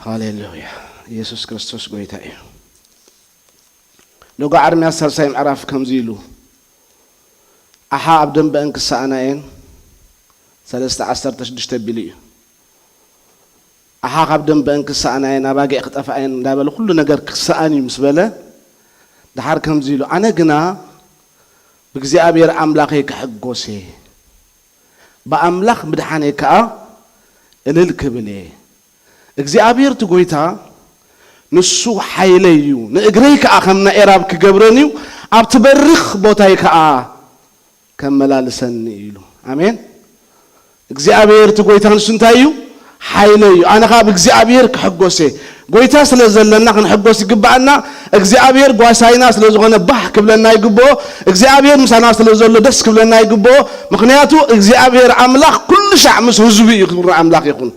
ሃሌሉያ። ኢየሱስ ክርስቶስ ጎይታ እዩ። ሎጋ ዓርምያ ሳልሳይ ምዕራፍ ከምዚ ኢሉ፣ ኣሓ ኣብ ደንበአን ክሰኣና እየን፣ ሰለስተ ዓሰርተ ሽዱሽተ ቢሉ እዩ። ኣሓ ካብ ደንበአን ክሰኣና እየን፣ ኣባጊዕ ክጠፍኣ እየን እንዳበለ ኩሉ ነገር ክሰኣን እዩ ምስ በለ፣ ደሓር ከምዚ ኢሉ፣ ኣነ ግና ብእግዚኣብሔር ኣምላኸይ ክሕጎስ እየ፣ ብኣምላኽ ምድሓነይ ከኣ እልል ክብል እየ። እግዚኣብሔር እቲ ጐይታ ንሱ ሓይለይ እዩ፣ ንእግረይ ከኣ ከም ናይ ኤራብ ክገብረን እዩ፣ ኣብቲ በሪኽ ቦታይ ከኣ ከመላልሰኒ እዩ ኢሉ። ኣሜን። እግዚኣብሔር እቲ ጐይታ ንሱ እንታይ እዩ? ሓይለይ እዩ። ኣነ ከኣ ብእግዚኣብሔር ክሕጎስ እየ። ጐይታ ስለ ዘለና ክንሕጎስ ይግብኣና። እግዚኣብሔር ጓሳይና ስለ ዝኾነ ባህ ክብለና ይግብኦ። እግዚኣብሔር ምሳና ስለ ዘሎ ደስ ክብለና ይግብኦ። ምኽንያቱ እግዚኣብሔር ኣምላኽ ኩሉ ሻዕ ምስ ህዝቡ እዩ። ክብሪ ኣምላኽ ይኹን።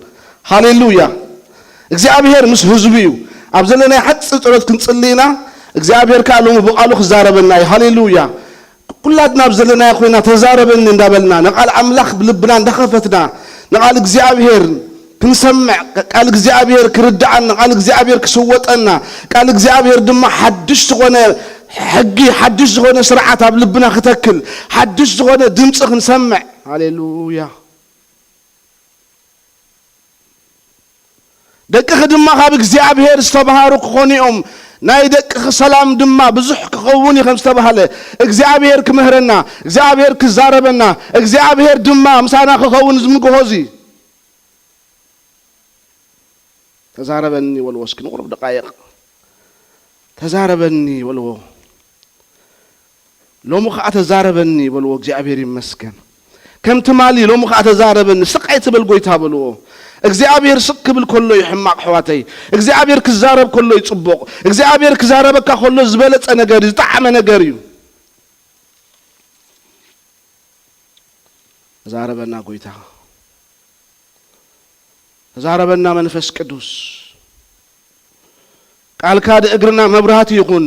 ሃሌሉያ። እግዚኣብሔር ምስ ህዝቡ እዩ። ኣብ ዘለናይ ሓፂር ጸሎት ክንጽሊ ኢና። እግዚኣብሔር ከኣ ሎሚ ብቓሉ ክዛረበና እዩ። ሃሌሉያ። ኩላትና ኣብ ዘለናዮ ኮይና ተዛረበኒ እንዳበልና ንቓል ኣምላኽ ብልብና እንዳኸፈትና ንቓል እግዚኣብሔር ክንሰምዕ፣ ቃል እግዚኣብሔር ክርድኣና፣ ቃል እግዚኣብሔር ክስወጠና፣ ቃል እግዚኣብሔር ድማ ሓድሽ ዝኾነ ሕጊ፣ ሓድሽ ዝኾነ ስርዓት ኣብ ልብና ክተክል፣ ሓድሽ ዝኾነ ድምፂ ክንሰምዕ። ሃሌሉያ። ደቅኺ ድማ ካብ እግዚኣብሔር ዝተምሃሩ ክኾኑ እዮም፣ ናይ ደቅኺ ሰላም ድማ ብዙሕ ክኸውን እዩ ከም ዝተባህለ፣ እግዚኣብሔር ክምህረና፣ እግዚኣብሔር ክዛረበና፣ እግዚኣብሔር ድማ ምሳና ክኸውን እዚ ንግሆ እዚ። ተዛረበኒ በልዎ እስኪ ንቑሩብ ደቃይቕ። ተዛረበኒ በልዎ። ሎሚ ኸዓ ተዛረበኒ በልዎ። እግዚኣብሔር ይመስገን። ከም ትማሊ ሎሚ ኸዓ ተዛረበኒ፣ ስቕ ኣይትበል ጐይታ በልዎ። እግዚኣብሔር ስቕ ክብል ከሎ እዩ ሕማቕ ኣሕዋተይ። እግዚኣብሔር ክዛረብ ከሎ እዩ ጽቡቕ። እግዚኣብሔር ክዛረበካ ከሎ ዝበለጸ ነገር እዩ፣ ዝጠዓመ ነገር እዩ። ተዛረበና ጐይታ። ተዛረበና መንፈስ ቅዱስ። ቃልካ ንእግርና መብራህቲ ይኹን።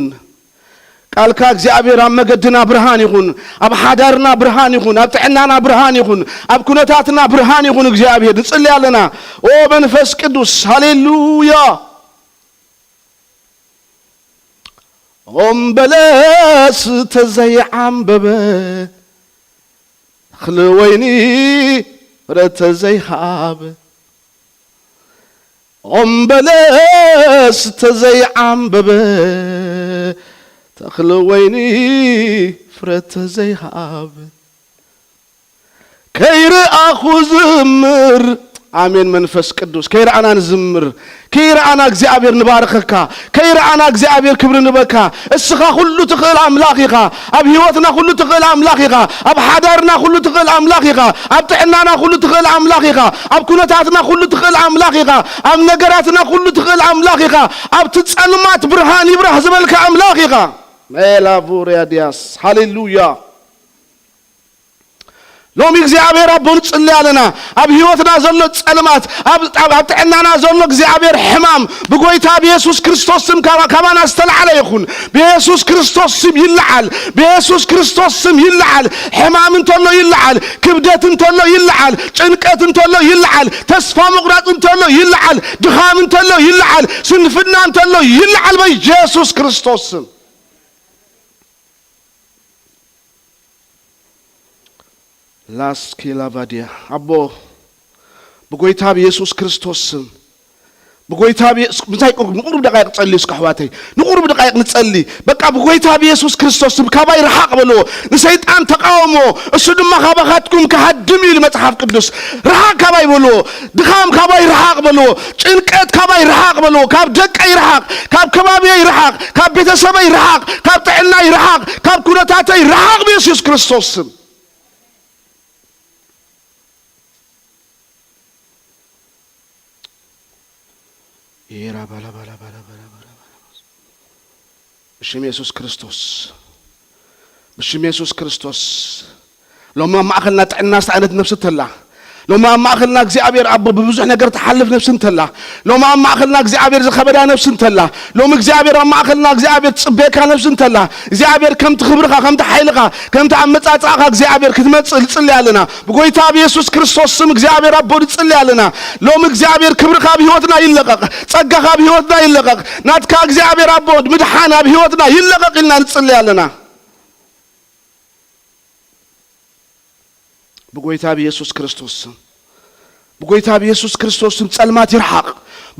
ቃልካ እግዚኣብሔር ኣብ መገድና ብርሃን ይኹን፣ ኣብ ሓዳርና ብርሃን ይኹን፣ ኣብ ጥዕናና ብርሃን ይኹን፣ ኣብ ኩነታትና ብርሃን ይኹን። እግዚኣብሔር ንጽሊ ኣለና። ኦ መንፈስ ቅዱስ፣ ሃሌሉያ። ኦም በለስ ተዘይዓምበበ፣ ተኽሊ ወይኒ ፍረ ተዘይሃበ። ኦም በለስ ተዘይዓምበበ፣ ተኽሊ ወይኒ ፍረ ተዘይሃበ። ከይረኣኹ ዝምር። ኣሜን። መንፈስ ቅዱስ፣ ከይረኣና ንዝምር። ከይረኣና እግዚኣብሔር ንባርኸካ። ከይረኣና እግዚኣብሔር ክብሪ ንበካ። እስኻ ኩሉ ትኽእል ኣምላኽ ኢኻ። ኣብ ህይወትና ኩሉ ትኽእል ኣምላኽ ኢኻ። ኣብ ሓዳርና ኩሉ ትኽእል ኣምላኽ ኢኻ። ኣብ ጥዕናና ኩሉ ትኽእል ኣምላኽ ኢኻ። ኣብ ኩነታትና ኩሉ ትኽእል ኣምላኽ ኢኻ። ኣብ ነገራትና ኩሉ ትኽእል ኣምላኽ ኢኻ። ኣብቲ ጸልማት ብርሃን ይብራህ ዝበልካ ኣምላኽ ኢኻ። ሜላቡርያ ዲያስ። ሃሌሉያ። ሎሚ እግዚኣብሔር ኣቦ ንጽሊ ኣለና። ኣብ ህይወትና ዘሎ ጸልማት፣ ኣብ፣ ኣብ፣ ኣብ ጥዕናና ዘሎ እግዚኣብሔር ሕማም ብጎይታ ብየሱስ ክርስቶስ ስም ካባ-፣ ካባና ዝተላዕለ ይኹን። ብየሱስ ክርስቶስ ስም ይለዓል። ብየሱስ ክርስቶስ ስም ይለዓል። ሕማም እንተሎ ይለዓል። ክብደት እንተሎ ይለዓል። ጭንቀት እንተሎ ይለዓል። ተስፋ ምቑራጽ እንተሎ ይለዓል። ድኻም እንተሎ ይለዓል። ስንፍና እንተሎ ይለዓል። በኢየሱስ ክርስቶስ ስም። ላስኪላቫዲያ። ኣቦ፣ ብጎይታ ብየሱስ ክርስቶስ ስም፣ ብጎይታ ብየሱስ፣ ምሳይ ቁ-፣ ንቁሩብ ደቃይቕ ጸልዩ እስከ ኣሕዋተይ፣ ንቁሩብ ደቃይቕ ንጸሊ። በቃ ብጎይታ ብየሱስ ክርስቶስ ስም ካባይ ረሓቕ በልዎ። ንሰይጣን ተቃወሞ፣ እሱ ድማ ካባኻትኩም ክሃድም እዩ ኢሉ መጽሓፍ ቅዱስ። ረሓቕ ካባይ በልዎ። ድኻም ካባይ ረሓቕ በልዎ። ጭንቀት ካባይ ረሓቕ በልዎ። ካብ ደቀይ ረሓቕ፣ ካብ ከባቢየይ ረሓቕ፣ ካብ ቤተሰበይ ረሓቕ፣ ካብ ጥዕናይ ረሓቕ፣ ካብ ኩነታተይ ረሓቕ ብየሱስ ክርስቶስ ስም። ኤራ ባላ ባላ ባላ ባላ ባላ ባላ። ብሽም የሱስ ክርስቶስ፣ ብሽም የሱስ ክርስቶስ። ሎሚ ኣብ ማእኸልና ጥዕና ዝተኣነት ነብሲ ተላ፣ ሎሚ ኣብ ማእኸልና እግዚኣብሔር ኣቦ ብብዙሕ ነገር ትሓልፍ ነፍሲ እንተላ፣ ሎሚ ኣብ ማእኸልና እግዚኣብሔር ዝኸበዳ ነፍሲ እንተላ፣ ሎሚ እግዚኣብሔር ኣብ ማእኸልና እግዚኣብሔር ትጽበየካ ነፍሲ እንተላ፣ እግዚኣብሔር ከምቲ ክብርኻ፣ ከምቲ ሓይልኻ፣ ከምቲ ኣመጻጽኣኻ እግዚኣብሔር ክትመጽእ ንጽሊ ኣለና። ብጎይታ ብየሱስ ክርስቶስ ስም እግዚኣብሔር ኣቦ ንጽሊ ኣለና። ሎሚ እግዚኣብሔር ክብርኻ ኣብ ህይወትና ይለቐቕ፣ ጸጋኻ ኣብ ህይወትና ይለቐቕ፣ ናትካ እግዚኣብሔር ኣቦ ምድሓን ኣብ ህይወትና ይለቐቕ ኢልና ንጽሊ ኣለና። ብጎይታ ብየሱስ ክርስቶስ ስም፣ ብጎይታ ብየሱስ ክርስቶስ ስም ጸልማት ይርሓቕ።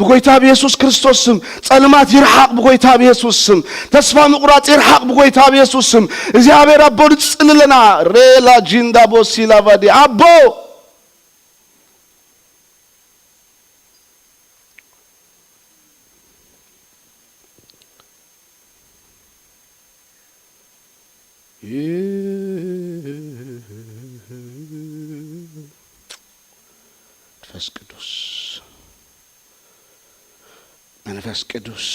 ብጎይታ ብየሱስ ክርስቶስ ስም ጸልማት ይርሓቕ። ብጎይታ ብየሱስ ስም ተስፋ ምቑራጽ ይርሓቕ። ብጎይታ ብየሱስ ስም እግዚኣብሔር ኣቦ ንጽሊ ኣለና። ሬላ ጂንዳ ቦሲላ ቫዲ ኣቦ መንፈስ ቅዱስ፣ መንፈስ ቅዱስ፣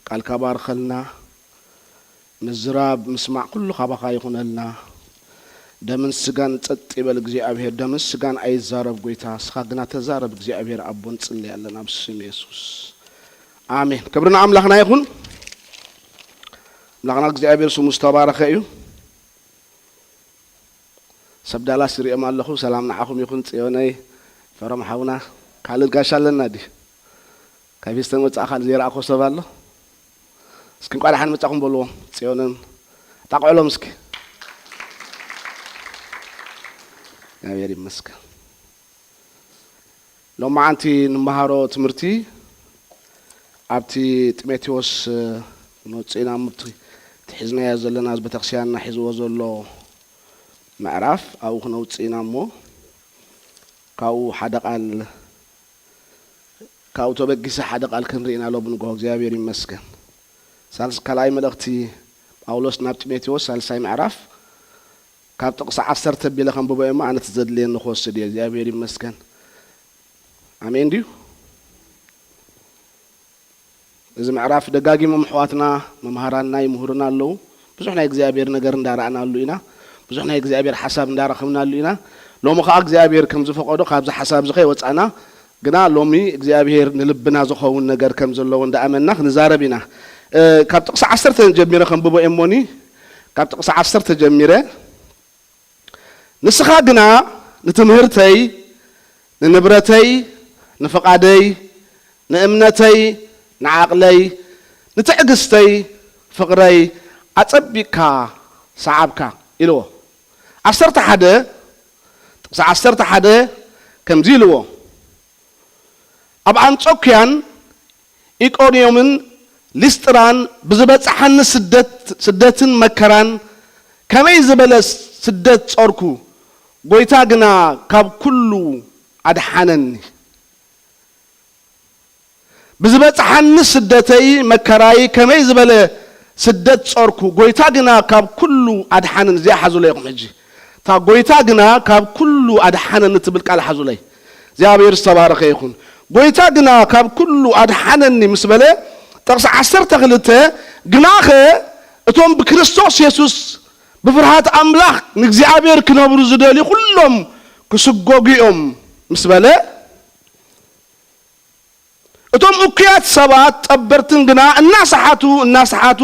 ቃልካ ባርኸልና። ምዝራብ ምስማዕ ኩሉ ካባኻ ይኹነልና። ደምን ስጋን ጸጥ ይበል እግዚኣብሔር፣ ደምን ስጋን ኣይዛረብ ጎይታ፣ ንስኻ ግና ተዛረብ እግዚኣብሔር ኣቦ፣ ንጽሊ ኣለና ብስም የሱስ። ኣሜን። ክብሪ ንኣምላኽና ይኹን። ኣምላኽና እግዚኣብሔር ስሙ ዝተባረኸ እዩ። ሰብ ዳላስ ይሪኦም ኣለኹ። ሰላም ንዓኹም ይኹን። ጽዮነይ፣ ፈረም ሓውና፣ ካልድ ጋሻ ኣለና ድዩ? ካብ ሂስተን ወጻእ ካልድ ዘይረኣኹ ሰብ ኣሎ? እስኪ እንቋዕ ደሓን መጻኹም በልዎም። ጽዮንን ጣቕዕሎም እስኪ። እግዚኣብሔር ይመስገን። ሎማዓንቲ ንመሃሮ ትምህርቲ ኣብቲ ጢሞቴዎስ ነውፅእና፣ ምብቲ እቲ ሒዝናዮ ዘለና፣ እዚ ቤተክርስቲያንና ሒዝዎ ዘሎ ምዕራፍ ኣብኡ ክነውፅእና እሞ፣ ካብኡ ሓደ ቃል፣ ካብኡ ተበጊሰ ሓደ ቃል ክንርኢ ኢና ሎሚ ንግሆ። እግዚኣብሔር ይመስገን። ሳልስ-፣ ካልኣይ መልእኽቲ ጳውሎስ ናብ ጢሞቴዎስ፣ ሳልሳይ ምዕራፍ፣ ካብ ጥቕሲ ዓሰርተ ኣቢለ ከንብቦ እየ እሞ፣ ኣነ እቲ ዘድልየኒ ክወስድ እየ። እግዚኣብሔር ይመስገን። ኣሜን ድዩ? እዚ ምዕራፍ ደጋጊሞም ኣሕዋትና፣ መምሃራንና ይምህሩና ኣለዉ። ብዙሕ ናይ እግዚኣብሔር ነገር እንዳረኣናሉ ኢና። ብዙሕ ናይ እግዚኣብሔር ሓሳብ እንዳረኸብናሉ ኢና። ሎሚ ኸዓ እግዚኣብሔር ከም ዝፈቐዶ ካብዚ ሓሳብ እዚ ከይወጻእና፣ ግና ሎሚ እግዚኣብሔር ንልብና ዝኸውን ነገር ከም ዘለዎ እንዳኣመንና ክንዛረብ ኢና። እ፣ ካብ ጥቕሲ ዓሰርተ ጀሚረ ከንብቦ እየ እሞኒ፣ ካብ ጥቕሲ ዓሰርተ ጀሚረ፣ ንስኻ ግና ንትምህርተይ፣ ንንብረተይ፣ ንፍቓደይ፣ ንእምነተይ፣ ንዓቕለይ፣ ንትዕግስተይ፣ ፍቕረይ ኣጸቢቕካ ሰዓብካ ኢልዎ። ዓሰርተ ሓደ፣ ጥቕሲ ዓሰርተ ሓደ ከምዚ ኢልዎ፣ ኣብ ኣንጾክያን ኢቆንዮምን ሊስጥራን ብዝበጽሓኒ ስደት-፣ ስደትን መከራን ከመይ ዝበለ ስደት ጾርኩ፣ ጐይታ ግና ካብ ኩሉ ኣድሓነኒ። ብዝበጽሓኒ ስደተይ መከራይ ከመይ ዝበለ ስደት ጾርኩ፣ ጐይታ ግና ካብ ኩሉ ኣድሓነኒ። እዚኣ ሓዙለይ ኢኹም ሕጂ። እታ ጐይታ ግና ካብ ኩሉ ኣድሓነኒ ትብል ቃል ሓዙለይ። እግዚኣብሔር ዝተባረኸ ይኹን። ጐይታ ግና ካብ ኩሉ ኣድሓነኒ ምስ በለ፣ ጥቕሲ ዓሰርተ ክልተ፣ ግናኸ እቶም ብክርስቶስ የሱስ ብፍርሃት ኣምላኽ ንእግዚኣብሔር ክነብሩ ዝደልዩ ኩሎም ክስጎጉ እዮም ምስ በለ፣ እቶም እኩያት ሰባት ጠበርትን ግና እናሰሓቱ፣ እናሰሓቱ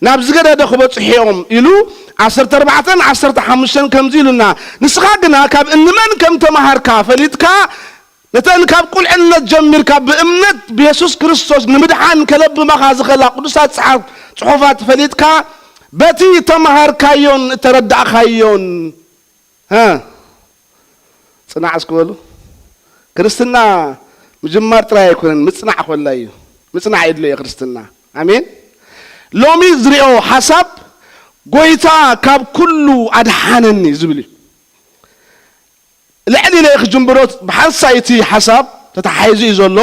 ናብ ዝገደደ ክበጽሑ እዮም ኢሉ፣ ዓሰርተ ኣርባዕተን ዓሰርተ ሓሙሽተን ከምዚ ኢሉና፣ ንስኻ ግና ካብ እንመን ከም ተመሃርካ ፈሊጥካ፣ ነተን ካብ ቁልዕነት ጀሚርካ ብእምነት ብየሱስ ክርስቶስ ንምድሓን ከለብማኻ ዝኸላ ቅዱሳት ጽሓፍ-፣ ጽሑፋት ፈሊጥካ፣ በቲ እተመሃርካዮን እተረዳእካዮን፣ እ፣ ጽናዕ እስኪ በሉ። ክርስትና ምጅማር ጥራይ ኣይኮነን፣ ምጽናዕ ኮላ እዩ። ምጽናዕ የድልዮ ክርስትና። ኣሜን። ሎሚ ዝሪኦ ሓሳብ፣ "ጐይታ ካብ ኩሉ ኣድሓነኒ" ዝብል እዩ። ልዕል ኢለ ክጅምሮ፣ ብሓንሳእ እቲ ሓሳብ ተተሓሒዙ እዩ ዘሎ።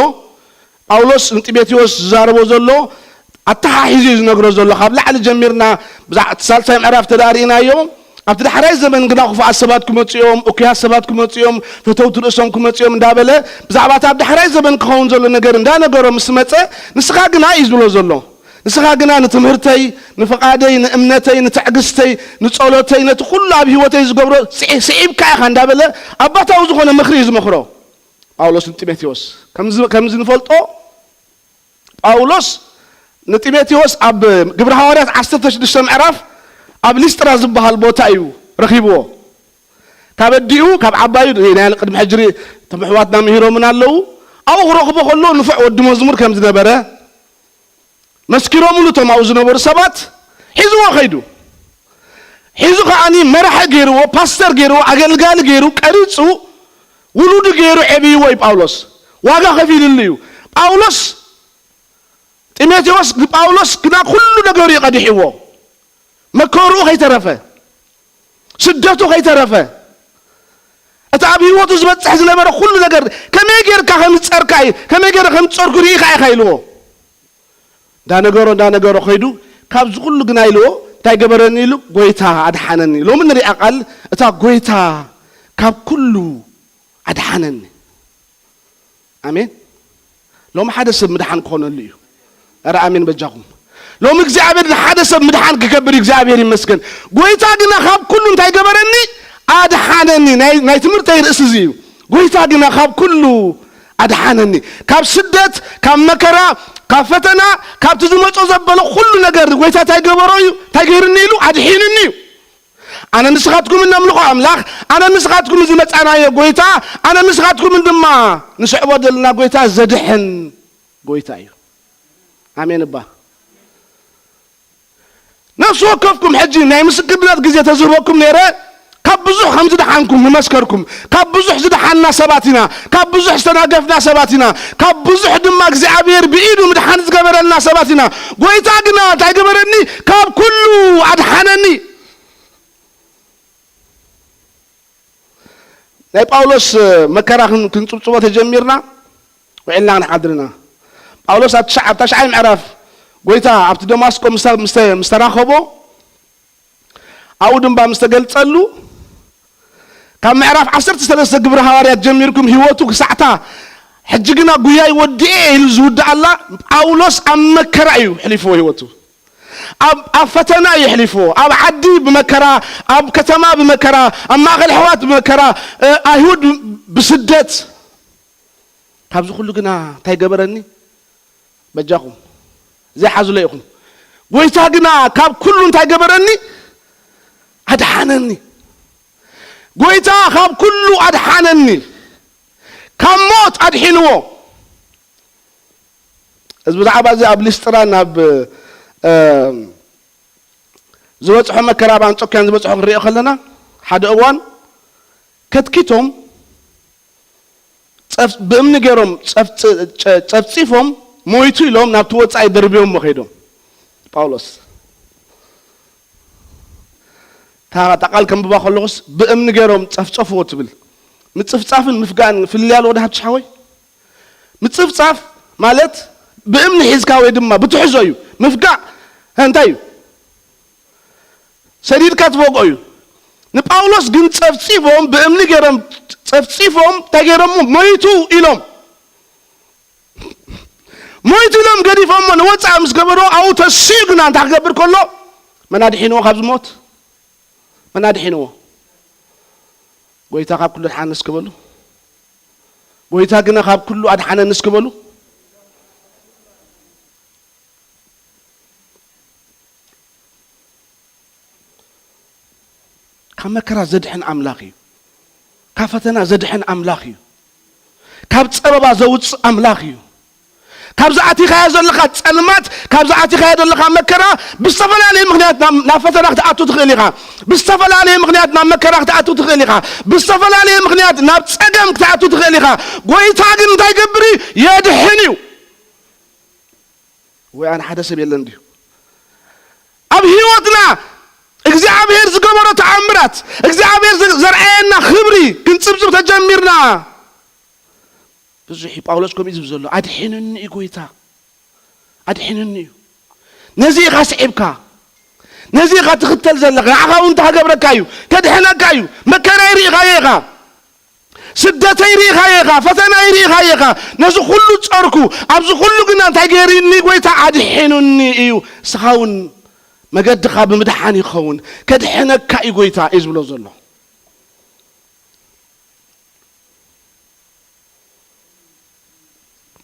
ጳውሎስ ንጢሞቴዎስ ዝዛረቦ ዘሎ ኣተሓሒዙ እዩ ዝነግሮ ዘሎ። ካብ ላዕሊ ጀሚርና ብዛዕ-፣ እቲ ሳልሳይ ምዕራፍ ተዳእ ርኢናዮ። ኣብቲ ዳሕራይ ዘመን ግና ክፉኣት ሰባት ክመጹ እዮም፣ እኩያት ሰባት ክመጹ እዮም፣ ፈተውቲ ርእሶም ክመጹ እዮም እንዳበለ ብዛዕባ እቲ ኣብ ዳሕራይ ዘመን ክኸውን ዘሎ ነገር እንዳነገሮ ምስ መጸ፣ ንስኻ ግና እዩ ዝብሎ ዘሎ። ንስኻ ግና ንትምህርተይ፣ ንፍቓደይ፣ ንእምነተይ፣ ንትዕግስተይ፣ ንጸሎተይ፣ ነቲ ኩሉ ኣብ ህይወተይ ዝገብሮ ስዒ-፣ ስዒብካ ኢኻ እንዳበለ ኣባታዊ ዝኾነ ምኽሪ እዩ ዝመኽሮ። ጳውሎስ ንጢሞቴዎስ ከምዚ፣ ከምዚ ንፈልጦ ጳውሎስ ንጢሞቴዎስ ኣብ ግብሪ ሃዋርያት ዓሰርተ ሽዱሽተ ምዕራፍ ኣብ ሊስጥራ ዝበሃል ቦታ እዩ ረኺብዎ። ካብ ኣዲኡ፣ ካብ ዓባዩ፣ ናይ ቅድሚ ሕጂ እቶም ኣሕዋትና ምሂሮምን ኣለዉ። ኣብኡ ክረኽቦ ከሎ ንፉዕ ወዲ መዝሙር ከም ዝነበረ፣ መስኪሮምሉ እቶም ኣብኡ ዝነበሩ ሰባት፣ ሒዝዎ ከይዱ። ሒዙ ከኣኒ መራሒ ገይርዎ፣ ፓስተር ገይርዎ፣ ኣገልጋሊ ገይሩ፣ ቀሪጹ፣ ውሉዱ ገይሩ ዕብይዎ እዩ ጳውሎስ። ዋጋ ከፊልሉ እዩ። ጳውሎስ፣ ጢሞቴዎስ ንጳውሎስ ግና ኩሉ ነገሩ እዩ ቀዲሕዎ። መከርኡ ከይተረፈ፣ ስደቱ ከይተረፈ፣ እቲ ኣብ ህይወቱ ዝበጽሕ ዝነበረ ኩሉ ነገር ከመይ ጌርካ ከም ዝጸርካ እዩ፣ ከመይ ጌረ ከም ዝጸርኩ ርኢኻ ኢኻ ኢልዎ። እንዳነገሮ፣ እንዳነገሮ ከይዱ፣ ካብዚ ኩሉ ግና ኢልዎ፣ እንታይ ገበረኒ ኢሉ፣ ጎይታ ኣድሓነኒ። ሎሚ ንሪኣ ቃል፣ እታ ጎይታ ካብ ኩሉ ኣድሓነኒ። ኣሜን። ሎሚ ሓደ ሰብ ምድሓን ክኾነሉ እዩ። ኧረ ኣሜን በጃኹም። ሎሚ እግዚኣብሔር ንሓደ ሰብ ምድሓን ክገብር እዩ። እግዚኣብሔር ይመስገን። ጎይታ ግና ካብ ኩሉ እንታይ ገበረኒ? ኣድሓነኒ። ናይ፣ ናይ ትምህርተይ ርእሲ እዚ እዩ። ጎይታ ግና ካብ ኩሉ ኣድሓነኒ። ካብ ስደት፣ ካብ መከራ፣ ካብ ፈተና፣ ካብቲ ዝመጾ ዘበለ ኩሉ ነገር ጎይታ እንታይ ገበሮ እዩ? እንታይ ገይርኒ ኢሉ? ኣድሒንኒ እዩ። ኣነ ንስኻትኩምን ነምልኾ ኣምላኽ፣ ኣነ ንስኻትኩምን ዝመጻናዮ ጎይታ፣ ኣነ ንስኻትኩምን ድማ ንስዕቦ ዘለና ጎይታ ዘድሕን ጎይታ እዩ። ኣሜን እባ። ነፍሲ ወከፍኩም ሕጂ ናይ ምስክርነት ግዜ ተዝህበኩም ነይረ፣ ካብ ብዙሕ ከም ዝደሓንኩም ምመስከርኩም። ካብ ብዙሕ ዝደሓንና ሰባት ኢና። ካብ ብዙሕ ዝተናገፍና ሰባት ኢና። ካብ ብዙሕ ድማ እግዚኣብሔር ብኢዱ ምድሓን ዝገበረልና ሰባት ኢና። ጎይታ ግና እንታይ ገበረኒ? ካብ ኩሉ ኣድሓነኒ። ናይ ጳውሎስ መከራ ክን-፣ ክንጽብጽቦ ተጀሚርና፣ ውዒልና ክንሓድር ኢና። ጳውሎስ ኣብ ትሽዓ-፣ ኣብ ታሽዓይ ምዕራፍ ጎይታ ኣብቲ ደማስቆ ምስ፣ ምስ፣ ምስ ተራኸቦ፣ ኣብኡ ድማ ምስ ተገልጸሉ፣ ካብ ምዕራፍ ዓሰርተ ሰለስተ ግብሪ ሃዋርያት ጀሚርኩም ህይወቱ ክሳዕታ ሕጂ ግና ጉያይ ወዲኤ ኢሉ ዝውድኣላ፣ ጳውሎስ ኣብ መከራ እዩ ሕሊፍዎ ህይወቱ። ኣብ፣ ኣብ ፈተና እዩ ኣሕሊፍዎ። ኣብ ዓዲ ብመከራ፣ ኣብ ከተማ ብመከራ፣ ኣብ ማእከል ኣሕዋት ብመከራ፣ እ፣ ኣይሁድ ብስደት። ካብዚ ኩሉ ግና እንታይ ገበረኒ? በጃኹም፣ ዘይሓዝሎ ኢኹም። ጎይታ ግና ካብ ኩሉ እንታይ ገበረኒ? ኣድሓነኒ። ጎይታ ካብ ኩሉ ኣድሓነኒ። ካብ ሞት ኣድሒንዎ። እዚ ብዛዕባ እዚ ኣብ ሊስጥራን ኣብ፣ እ፣ ዝበጽሖ መከራ ኣብ ኣንጾክያን ዝበጽሖ ክንሪኦ ከለና፣ ሓደ እዋን ከትኪቶም ጸፍ-፣ ብእምኒ ገይሮም ጸፍ-፣ ጸ-፣ ጸፍጺፎም ሞይቱ ኢሎም ናብቲ ወጻኢ ደርብዮሞ ከይዶም። ጳውሎስ እታ፣ እታ ቃል ከንብባ ከለኹስ ብእምኒ ገይሮም ጸፍጸፍዎ ትብል። ምጽፍጻፍን ምፍጋእን ፍልልይ ኣለዎ ዶ ሃብትሽ ሓወይ? ምጽፍጻፍ ማለት ብእምኒ ሒዝካ ወይ ድማ ብትሕዞ እዩ። ምፍጋእ እንታይ እዩ? ሰዲድካ ትፈግኦ እዩ። ንጳውሎስ ግን ጸፍጺፎም፣ ብእምኒ ገይሮም ጸፍጺፎም፣ እንታይ ገይሮሞ? ሞይቱ ኢሎም። ሞይቱ ኢሎም ገዲፎሞ ንወጻኢ ምስ ገበርዎ፣ ኣብኡ ተሲኡ ግና እንታይ ክገብር ከሎ? መን ኣድሒንዎ ካብዚ ሞት? መን ኣድሒንዎ? ጎይታ ካብ ኩሉ ኣድሓነኒ እስኪ በሉ። ጎይታ ግና ካብ ኩሉ ኣድሓነኒ እስኪ በሉ። ካብ መከራ ዘድሕን ኣምላኽ እዩ። ካብ ፈተና ዘድሕን ኣምላኽ እዩ። ካብ ጸበባ ዘውጽእ ኣምላኽ እዩ። ካብዚ ኣቲኻዮ ዘለኻ ጸልማት፣ ካብዚ ኣቲኻዮ ዘለኻ መከራ፣ ብዝተፈላለየ ምኽንያት ናብ፣ ናብ ፈተና ክትኣቱ ትኽእል ኢኻ። ብዝተፈላለየ ምኽንያት ናብ መከራ ክትኣቱ ትኽእል ኢኻ። ብዝተፈላለየ ምኽንያት ናብ ጸገም ክትኣቱ ትኽእል ኢኻ። ጎይታ ግን እንታይ ይገብር እዩ? የድሕን እዩ። ወይ ኣነ ሓደ ሰብ የለን ድዩ? ኣብ ህይወትና እግዚኣብሔር ዝገበሮ ተኣምራት፣ እግዚኣብሔር ዘ-፣ ዘርኣየና ክብሪ ክንጽብጽብ ተጀሚርና፣ ብዙሕ እዩ። ጳውሎስ ከምኡ እዩ ዝብል ዘሎ፣ "ኣድሒኑኒ እዩ ጎይታ፣ ኣድሒኑኒ እዩ።" ነዚ ኢኻ ስዒብካ፣ ነዚ ኢኻ ትኽተል ዘለኻ። ንዓኻ እውን እንታይ ክገብረካ እዩ? ከድሕነካ እዩ። መከራ ይርኢኻዮ ኢኻ። ስደተይ ርኢኻዮ ኢኻ፣ ፈተናይ ርኢኻዮ ኢኻ። ነዚ ኩሉ ጸርኩ፣ ኣብዚ ኩሉ ግና እንታይ ገይሩኒ? ጎይታ ኣድሒኑኒ እዩ። ንስኻ እውን መገድኻ ብምድሓን ይኸውን፣ ከድሕነካ እዩ ጎይታ እዩ ዝብሎ ዘሎ።